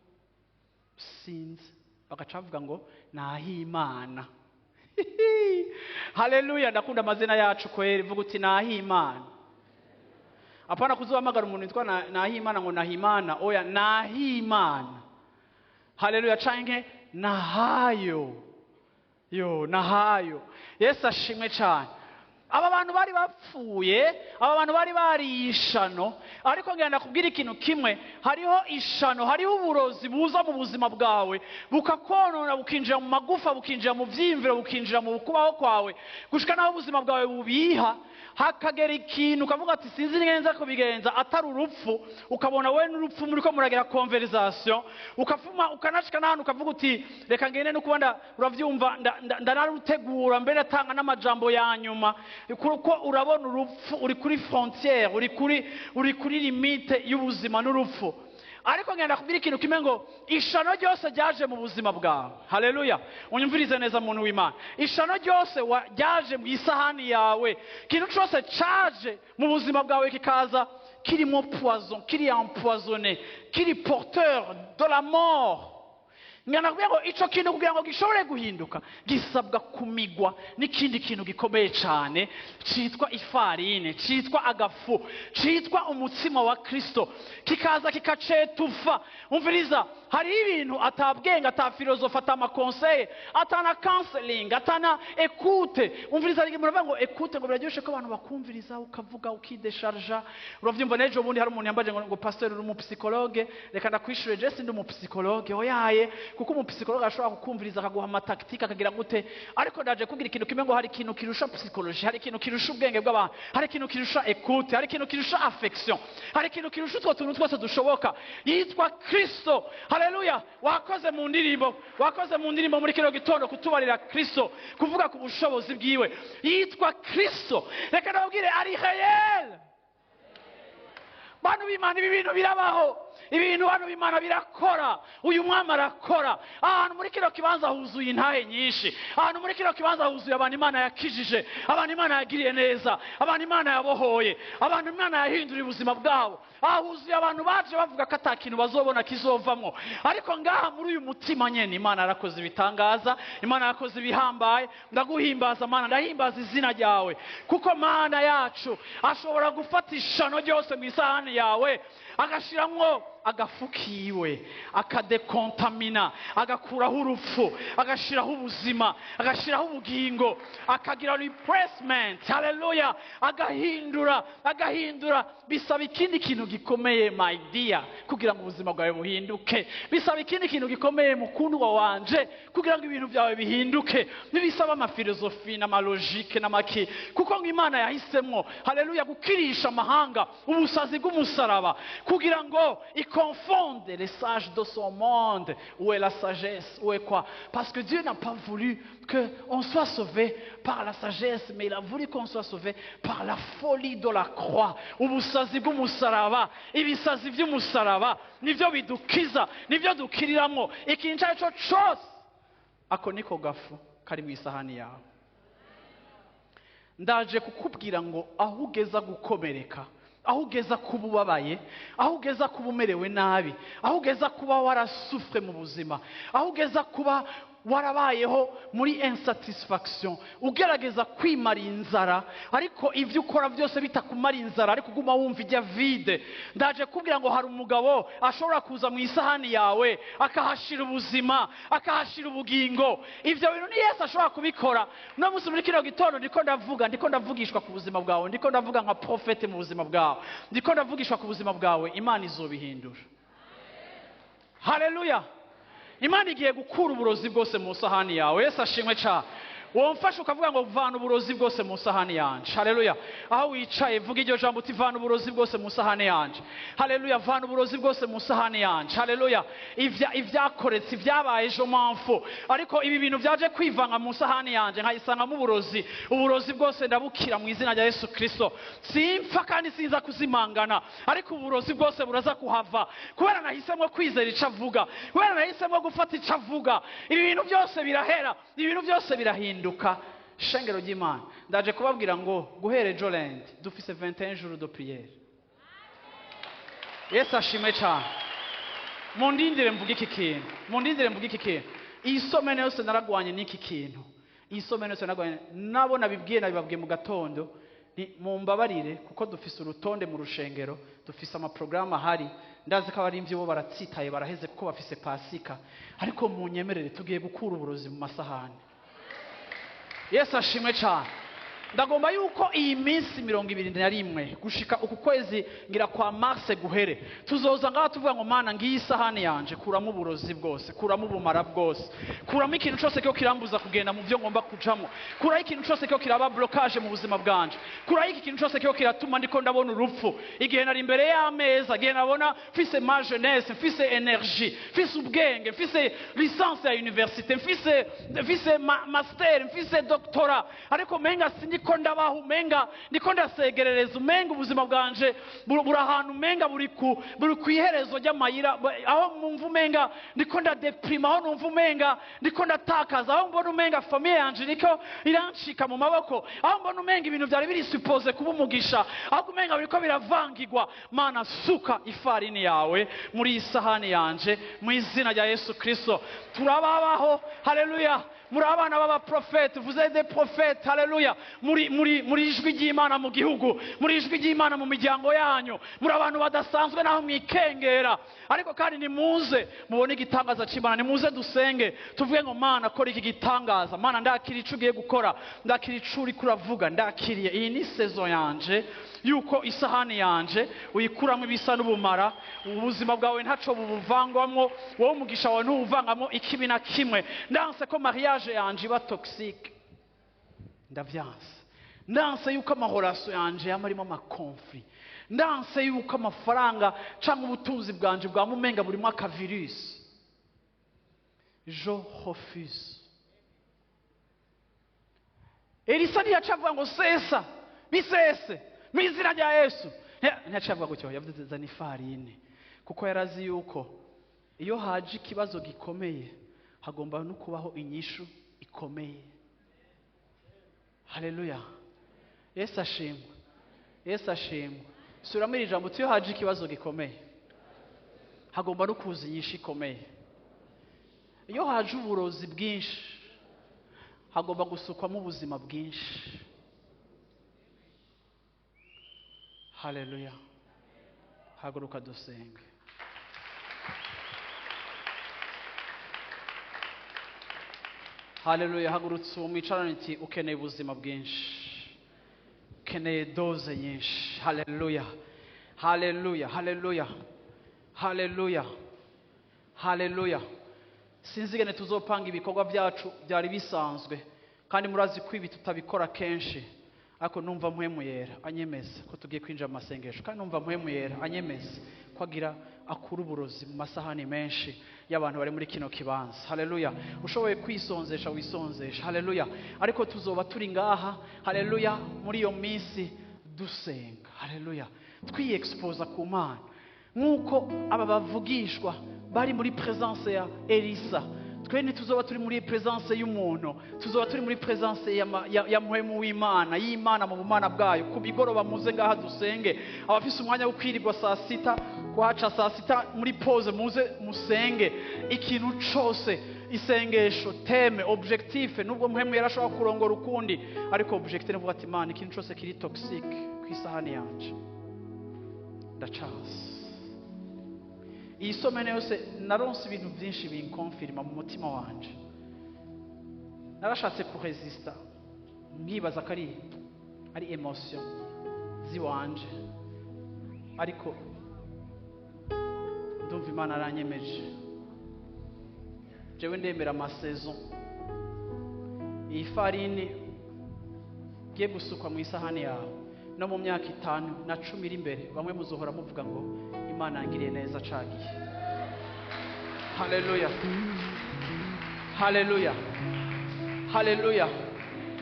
Speaker 1: sinzi. Bagaca bavuga ngo Nahimana. Haleluya! Ndakunda amazina yacu kweri. Vuga uti: "Nahimana." Apana kuzohamagara umuntu witwa Nahimana ngo Nahimana, oya, Nahimana. Haleluya! Canke Nahayo, yo Nahayo. Yesu ashimwe cyane. Aba bantu bari bapfuye, aba bantu bari bariye ishano. Ariko ngenda kubwira ikintu kimwe: hariho ishano, hariho uburozi buza mu buzima bwawe bukakonona, bukinjira mu magufa, bukinjira mu vyiyumviro, bukinjira mu kubaho kwawe, gushika naho ubuzima bwawe bubiha, hakagera ikintu ukavuga ati: "Sinzi neza kubigenza atari urupfu." Ukabona we n'urupfu muriko muragira conversation, ukafuma ukanashika n'ahantu ukavuga uti: "Reka ngende no kuba uravyumva, ndanarutegura mbere, atanga n'amajambo ya nyuma," kuko urabona urupfu, uri kuri frontière, uri kuri limite y'ubuzima n'urupfu. Ariko ngenda kubwira ikintu kimwe ngo ishano ryose ryaje mu buzima bwawe, haleluya, unyumvirize neza muntu w'Imana, ishano ryose ryaje mu isahani yawe, ikintu cyose caje mu buzima bwawe kikaza kirimo poison, kiri empoisonné, kiri porteur de la mort, ngana kugira ngo ico kintu kugira ngo gishobore guhinduka gisabwa kumigwa n'ikindi kintu gikomeye cyane citwa ifarine, citwa agafu, citwa umutsima wa Kristo, kikaza kikacetufa. Umviriza, hariho ibintu atabwenge, ata filozofe, ata ma conseils, atana counseling, atana écoute. Umviriza, hari igihe muravuga ngo écoute, ngo biraryoshe ko abantu bakumviriza, ukavuga, ukidesharja. Uravyumva, n'ejo bundi hari umuntu yambaje ngo pasteur, uri umu psychologue? Reka ndakwishure, je sindi umu psychologue, oyaye, kuko umu psychologue ashobora kukumviriza, akaguha ama tactiques, akagira gute. Ariko ndaje kugira ikintu kimwe ngo hari ikintu kirusha psychologie, hari ikintu kirusha ubwenge bw'abantu, hari ikintu kirusha écoute, hari ikintu kirusha affection, hari ikintu kirusha utwo tuntu twose dushoboka, yitwa Kristo. Haleluya! Wakoze mu ndirimbo, wakoze mu ndirimbo muri kino gitondo kutubarira Kristo, kuvuga ku bushobozi bwiwe. Yitwa Kristo. Reka ndababwire, ari réel. Bantu b'Imana, ibi bintu birabaho, ibintu, bantu b'Imana, birakora. Uyu mwami arakora. Ahantu muri kino kibanza huzuye intahe nyinshi, ahantu muri kino kibanza huzuye abantu Imana yakijije, abantu Imana yagiriye neza, abantu Imana yabohoye, abantu Imana yahinduriye ubuzima bwabo. Aha huzuye abantu baje bavuga ko ata kintu bazobona kizovamwo, ariko ngaha muri uyu mutima nyene Imana yarakoze ibitangaza, Imana yarakoze ibihambaye. Ndaguhimbaza Mana, ndahimbaza izina ryawe, kuko Mana yacu ashobora gufata ishano ryose mu isahani yawe, agashiramwo agafu kiwe, akadekontamina, agakuraho urupfu, agashiraho ubuzima, agashiraho ubugingo, akagira replacement. Haleluya! Agahindura, agahindura. Bisaba ikindi kintu gikomeye, my dear, kugira ngo ubuzima bwawe buhinduke. Bisaba ikindi kintu gikomeye, mukundwa wanje, kugira ngo ibintu byawe bihinduke. Ntibisaba ama philosophies n'ama logiques n'amaki, kuko ngo Imana yahisemwo, haleluya, gukirisha amahanga ubusazi bw'umusaraba, kugira ngo iconfonde les sages de son monde. Où est la sagesse? Où est quoi? Parce que Dieu n'a pas voulu qu'on soit sauvé par la sagesse, mais il a voulu qu'on soit sauvé par la folie de la croix. Ubusazi bw'umusaraba, ibisazi by'umusaraba nibyo bidukiza, nibyo dukiriramwo ikintu icyo ari cyo cyose. Ako niko gafu kari mu isahani yawe. Ndaje kukubwira ngo aho ugeza gukomereka, aho ugeza kuba ubabaye, aho ugeza kuba umerewe nabi, aho ugeza kuba warasufwe mu buzima, aho ugeza kuba warabayeho muri insatisfaction, ugerageza kwimara inzara, ariko ibyo ukora byose bitakumara inzara, ariko uguma wumva ijya vide, ndaje kubwira ngo hari umugabo ashobora kuza mu isahani yawe, akahashira ubuzima, akahashira ubugingo. Ibyo bintu ni Yesu ashobora kubikora. Uno munsi muri kino gitondo ndiko ndavuga, ndiko ndavugishwa ku buzima bwawe, ndiko ndavuga nka prophète mu buzima bwawe, ndiko ndavugishwa ku buzima bwawe. Imana izobihindura. Haleluya! Imana igiye gukura uburozi bwose mu isahani yawe. Yesu ashimwe cyane. Womfasha ukavuga ngo vana uburozi bwose mu isahani yanje. Haleluya! Aho wicaye, vuga iryo jambo uti vana uburozi bwose mu isahani yanje. Haleluya! Vana uburozi bwose mu isahani yanje. Haleluya! Ivyakoretse, ibyabaye ejo mpamvu, ariko ibi bintu byaje kwivanga mu isahani yanje, nkayisangamo uburozi, uburozi bwose ndabukira mu izina rya Yesu Kristo. Simpfa kandi sinza kuzimangana, ariko uburozi bwose buraza kuhava, kubera nahisemo kwizera ico avuga, kubera nahisemo gufata ico avuga. Ibi bintu byose birahera, ibintu byose birahinduka. Shengero ry'Imana, ndaje kubabwira ngo guhera ejo lundi dufise 21 jours de prière. Yesu ashimwe cyane. Mundindire mvuge iki kintu, mundindire mvuge iki kintu. Iyi semaine yose naragwanye n'iki kintu, iyi semaine yose naragwanye nabo. Nabibwiye, nabibabwiye mu gatondo, ni mumbabarire, kuko dufise urutonde mu rushengero, dufise amaporogaramu ahari. Ndazi ko abarimvyi bo baratsitaye, baraheze, kuko bafise Pasika, ariko munyemerere, tugiye gukura uburozi mu masahani. Yesu ashimwe cyane. Ndagomba yuko iyi minsi 21 gushika uku kwezi ngira kwa mars guhere, tuzoza ngaha tuvuga ngo Mana, ngiyi isahani yanje, kuramo uburozi bwose, kuramo ubumara bwose, kuramo ikintu cyose cyo kirambuza kugenda mu byo ngomba kujamo, kuraho ikintu cyose cyo kiraba blocage mu buzima bwanje, kuraho iki kintu cyose cyo kiratuma ndiko ndabona urupfu. Igihe nari imbere y'ameza, igihe nabona mfise ma jeunesse, mfise énergie, mfise ubwenge, mfise licence ya université, mfise master, mfise doctorat, ariko menga sindi. Ndiko ndabaha umenga ndiko ndasegerereza, umenga ubuzima bwanje buri ahantu, umenga buri ku iherezo ry'amayira, aho numva umenga ndiko ndadeprima, aho numva umenga ndiko ndatakaza, aho mbona umenga famille yanje iriko irancika mu maboko, aho mbona umenga ibintu byari biri supposé kuba umugisha, ahubwo umenga biriko biravangirwa. Mana, suka ifarini yawe muri iyi sahani yanje mu izina rya Yesu Kristo. Turababaho, haleluya. Muri abana b'abaprofete, vous êtes des prophètes, haleluya. Muri ijwi ry'Imana mu gihugu, muri ijwi ry'Imana mu miryango yanyu. Muri abantu badasanzwe naho mwikengera, ariko kandi nimuze mubone igitangaza cy'Imana. Nimuze dusenge, tuvuge ngo: "Mana, kora iki gitangaza. Mana, ndakira ico ugiye gukora, ndakira ico uriko uravuga, ndakiriye. Iyi ni saison yanje yuko isahani yanje uyikuramo ibisa n'ubumara." Ubuzima bwawe ntaco bubuvangwamwo, wowe umugisha wawe ntuwuvangamo ikibi na kimwe. Ndanse ko mariage yanje iba toxique, ndavyanse. Ndanse yuko ama relations yanje yama arimo ama conflits. Ndanse yuko amafaranga cyangwa ubutunzi bwanje bwamumenga burimo akavirusi. Je refuse. Elisa ntiyaca avuga ngo: "Sesa, bisese mu izina rya Yesu." Ntiyaca avuga gutyo. Yavuze: "Zana ifarine," kuko yarazi yuko iyo haje ikibazo gikomeye hagomba no kubaho inyishu ikomeye. Haleluya! Yesu ashimwe, Yesu ashimwe. Suramo iri jambo uti: "Iyo haje ikibazo gikomeye hagomba no kuza inyishu ikomeye." Iyo haje uburozi bwinshi hagomba gusukwamo ubuzima bwinshi. Haleluya! Haguruka dusenge. Haleluya! Hagurutse uwo mwicarane uti: "Ukeneye ubuzima bwinshi, ukeneye dose nyinshi." Haleluya, haleluya, haleluya, haleluya, haleluya. Sinzi ingene tuzopanga ibikorwa byacu byari bisanzwe, kandi murazi ko ibi tutabikora kenshi, ariko numva Mpwemu Yera anyemeza ko tugiye kwinjira mu masengesho, kandi numva Mpwemu Yera anyemeza ko agira akura uburozi mu masahani menshi y'abantu bari muri kino kibanza. Haleluya! Ushoboye kwisonzesha, wisonzesha. Haleluya! Ariko tuzoba turi ngaha, haleluya, muri iyo minsi dusenga, haleluya, twiyexposa ku Mana nk'uko aba bavugishwa bari muri présence ya Elisa. Twe ntituzoba turi muri présence y'umuntu, tuzoba turi muri présence ya Mpwemu w'Imana, y'Imana mu bumana bwayo. Ku migoroba muze ngaha dusenge. Abafise umwanya wo kwirirwa saa 6, kuhaca saa 6 muri pause, muze musenge. Ikintu cose, isengesho, thème, objectif, nubwo Mpwemu yarashobora kurongora ukundi, ariko objectif ni ukuvuga ati: "Imana, ikintu cose kiri toxique ku isahani yanje ndacanse." Iyi semaine yose naronse ibintu byinshi binkonfirima mu mutima wanje. Narashatse kuresista, nkibaza ko ari émotion ziwanje, ariko ndumva Imana aranyemeje. Jewe ndemera ama saisons. Iyi farini igiye gusukwa mu isahani yawe, no mu myaka 5 na 10 iri imbere, bamwe muzohora muvuga ngo: "Imana yangiriye neza cagiye." Haleluya, haleluya, haleluya.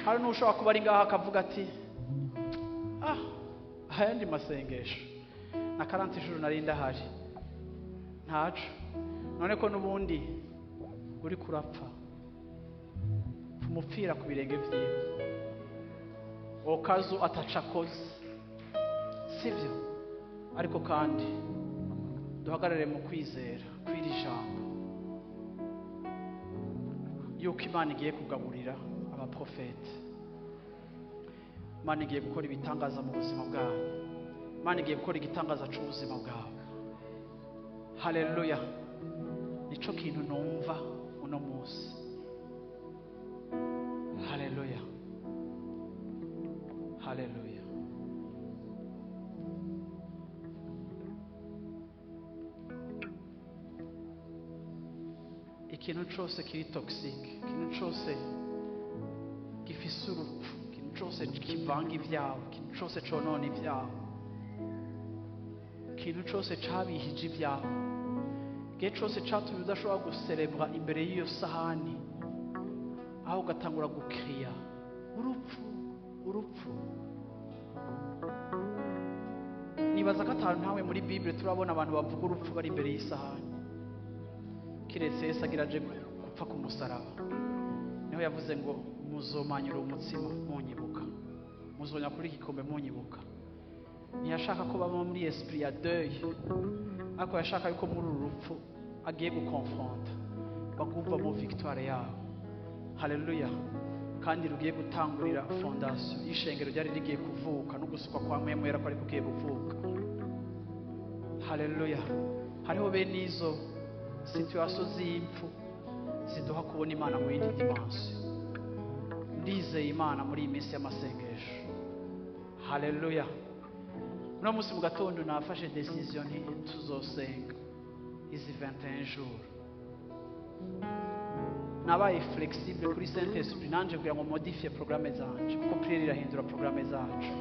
Speaker 1: Hari n'ushobora kuba ari ngaho akavuga ati: "Ah, ayandi masengesho na 40 ijuru nari ndahari, ntaco." None ko n'ubundi uri kurapfa, umupfira ku birenge vyiwe okazu ataca akoze, sibyo? Ariko kandi duhagarare mu kwizera kw'iri jambo yuko Imana igiye kugaburira abaprofete, Imana igiye gukora ibitangaza mu buzima bwanyu, Imana igiye gukora igitangaza cy'ubuzima bwawe. Haleluya! Nico kintu numva uno munsi. Haleluya, haleluya. Ikintu cyose kiri toxique, ikintu cyose gifise urupfu, ikintu cyose kivanga ibyawe, ikintu cyose conona ibyawe, ikintu cyose cabihije ibyawe, igihe cyose catumye udashobora guserebra imbere y'iyo sahani, aho ugatangura gukiriya urupfu. Urupfu. Nibaza ko atanu ntawe muri Bible turabona abantu bavuga urupfu bari imbere y'isahani, kiretse Yesu agira aje gupfa ku musaraba. Niho yavuze ngo: "Muzomanyura umutsima munyibuka, muzonya kuri iki gikombe munyibuka." Ntiyashaka ko baba muri esprit ya deuil, ariko yashaka yuko muri uru rupfu agiye gukonfronta bagumvamo victoire yabo. Haleluya! Kandi rugiye gutangurira fondation y'ishengero ryari rigiye kuvuka, no gusukwa kwa Mpwemu Yera kwari kugiye kuvuka. Haleluya! Hariho bene izo situation z'impfu ziduha kubona Imana mu yindi dimension. Ndizeye Imana muri iyi minsi y'amasengesho. Haleluya! Uno munsi mu gatondo nafashe décision nti tuzosenga izi 21 jours. Nabaye flexible kuri Saint Esprit nanje kugira ngo modifie programme zanje, kuko prière irahindura programme zacu.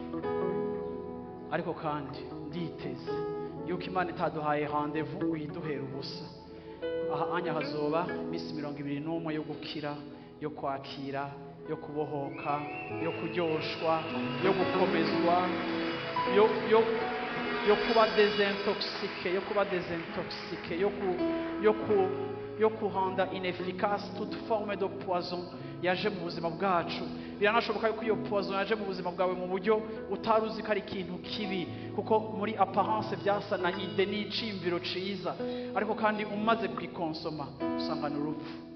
Speaker 1: Ariko kandi nditeze yuko Imana itaduhaye rendez-vous uyiduhera ubusa. Aha anya hazoba iminsi 21 yo gukira, yo kwakira, yo kubohoka, yo kuryoshwa, yo gukomezwa, yo kuba désintoxiqué, yo kuba désintoxiqué, yo kurenda inefficace toute forme de poison yaje mu buzima bwacu. Biranashoboka yuko iyo poison yaje mu buzima bwawe mu buryo utari uzi ko ari ikintu kibi, kuko muri apparence byasa na idée n'iciyumviro ciza, ariko kandi umaze kwikonsoma usanga ni urupfu.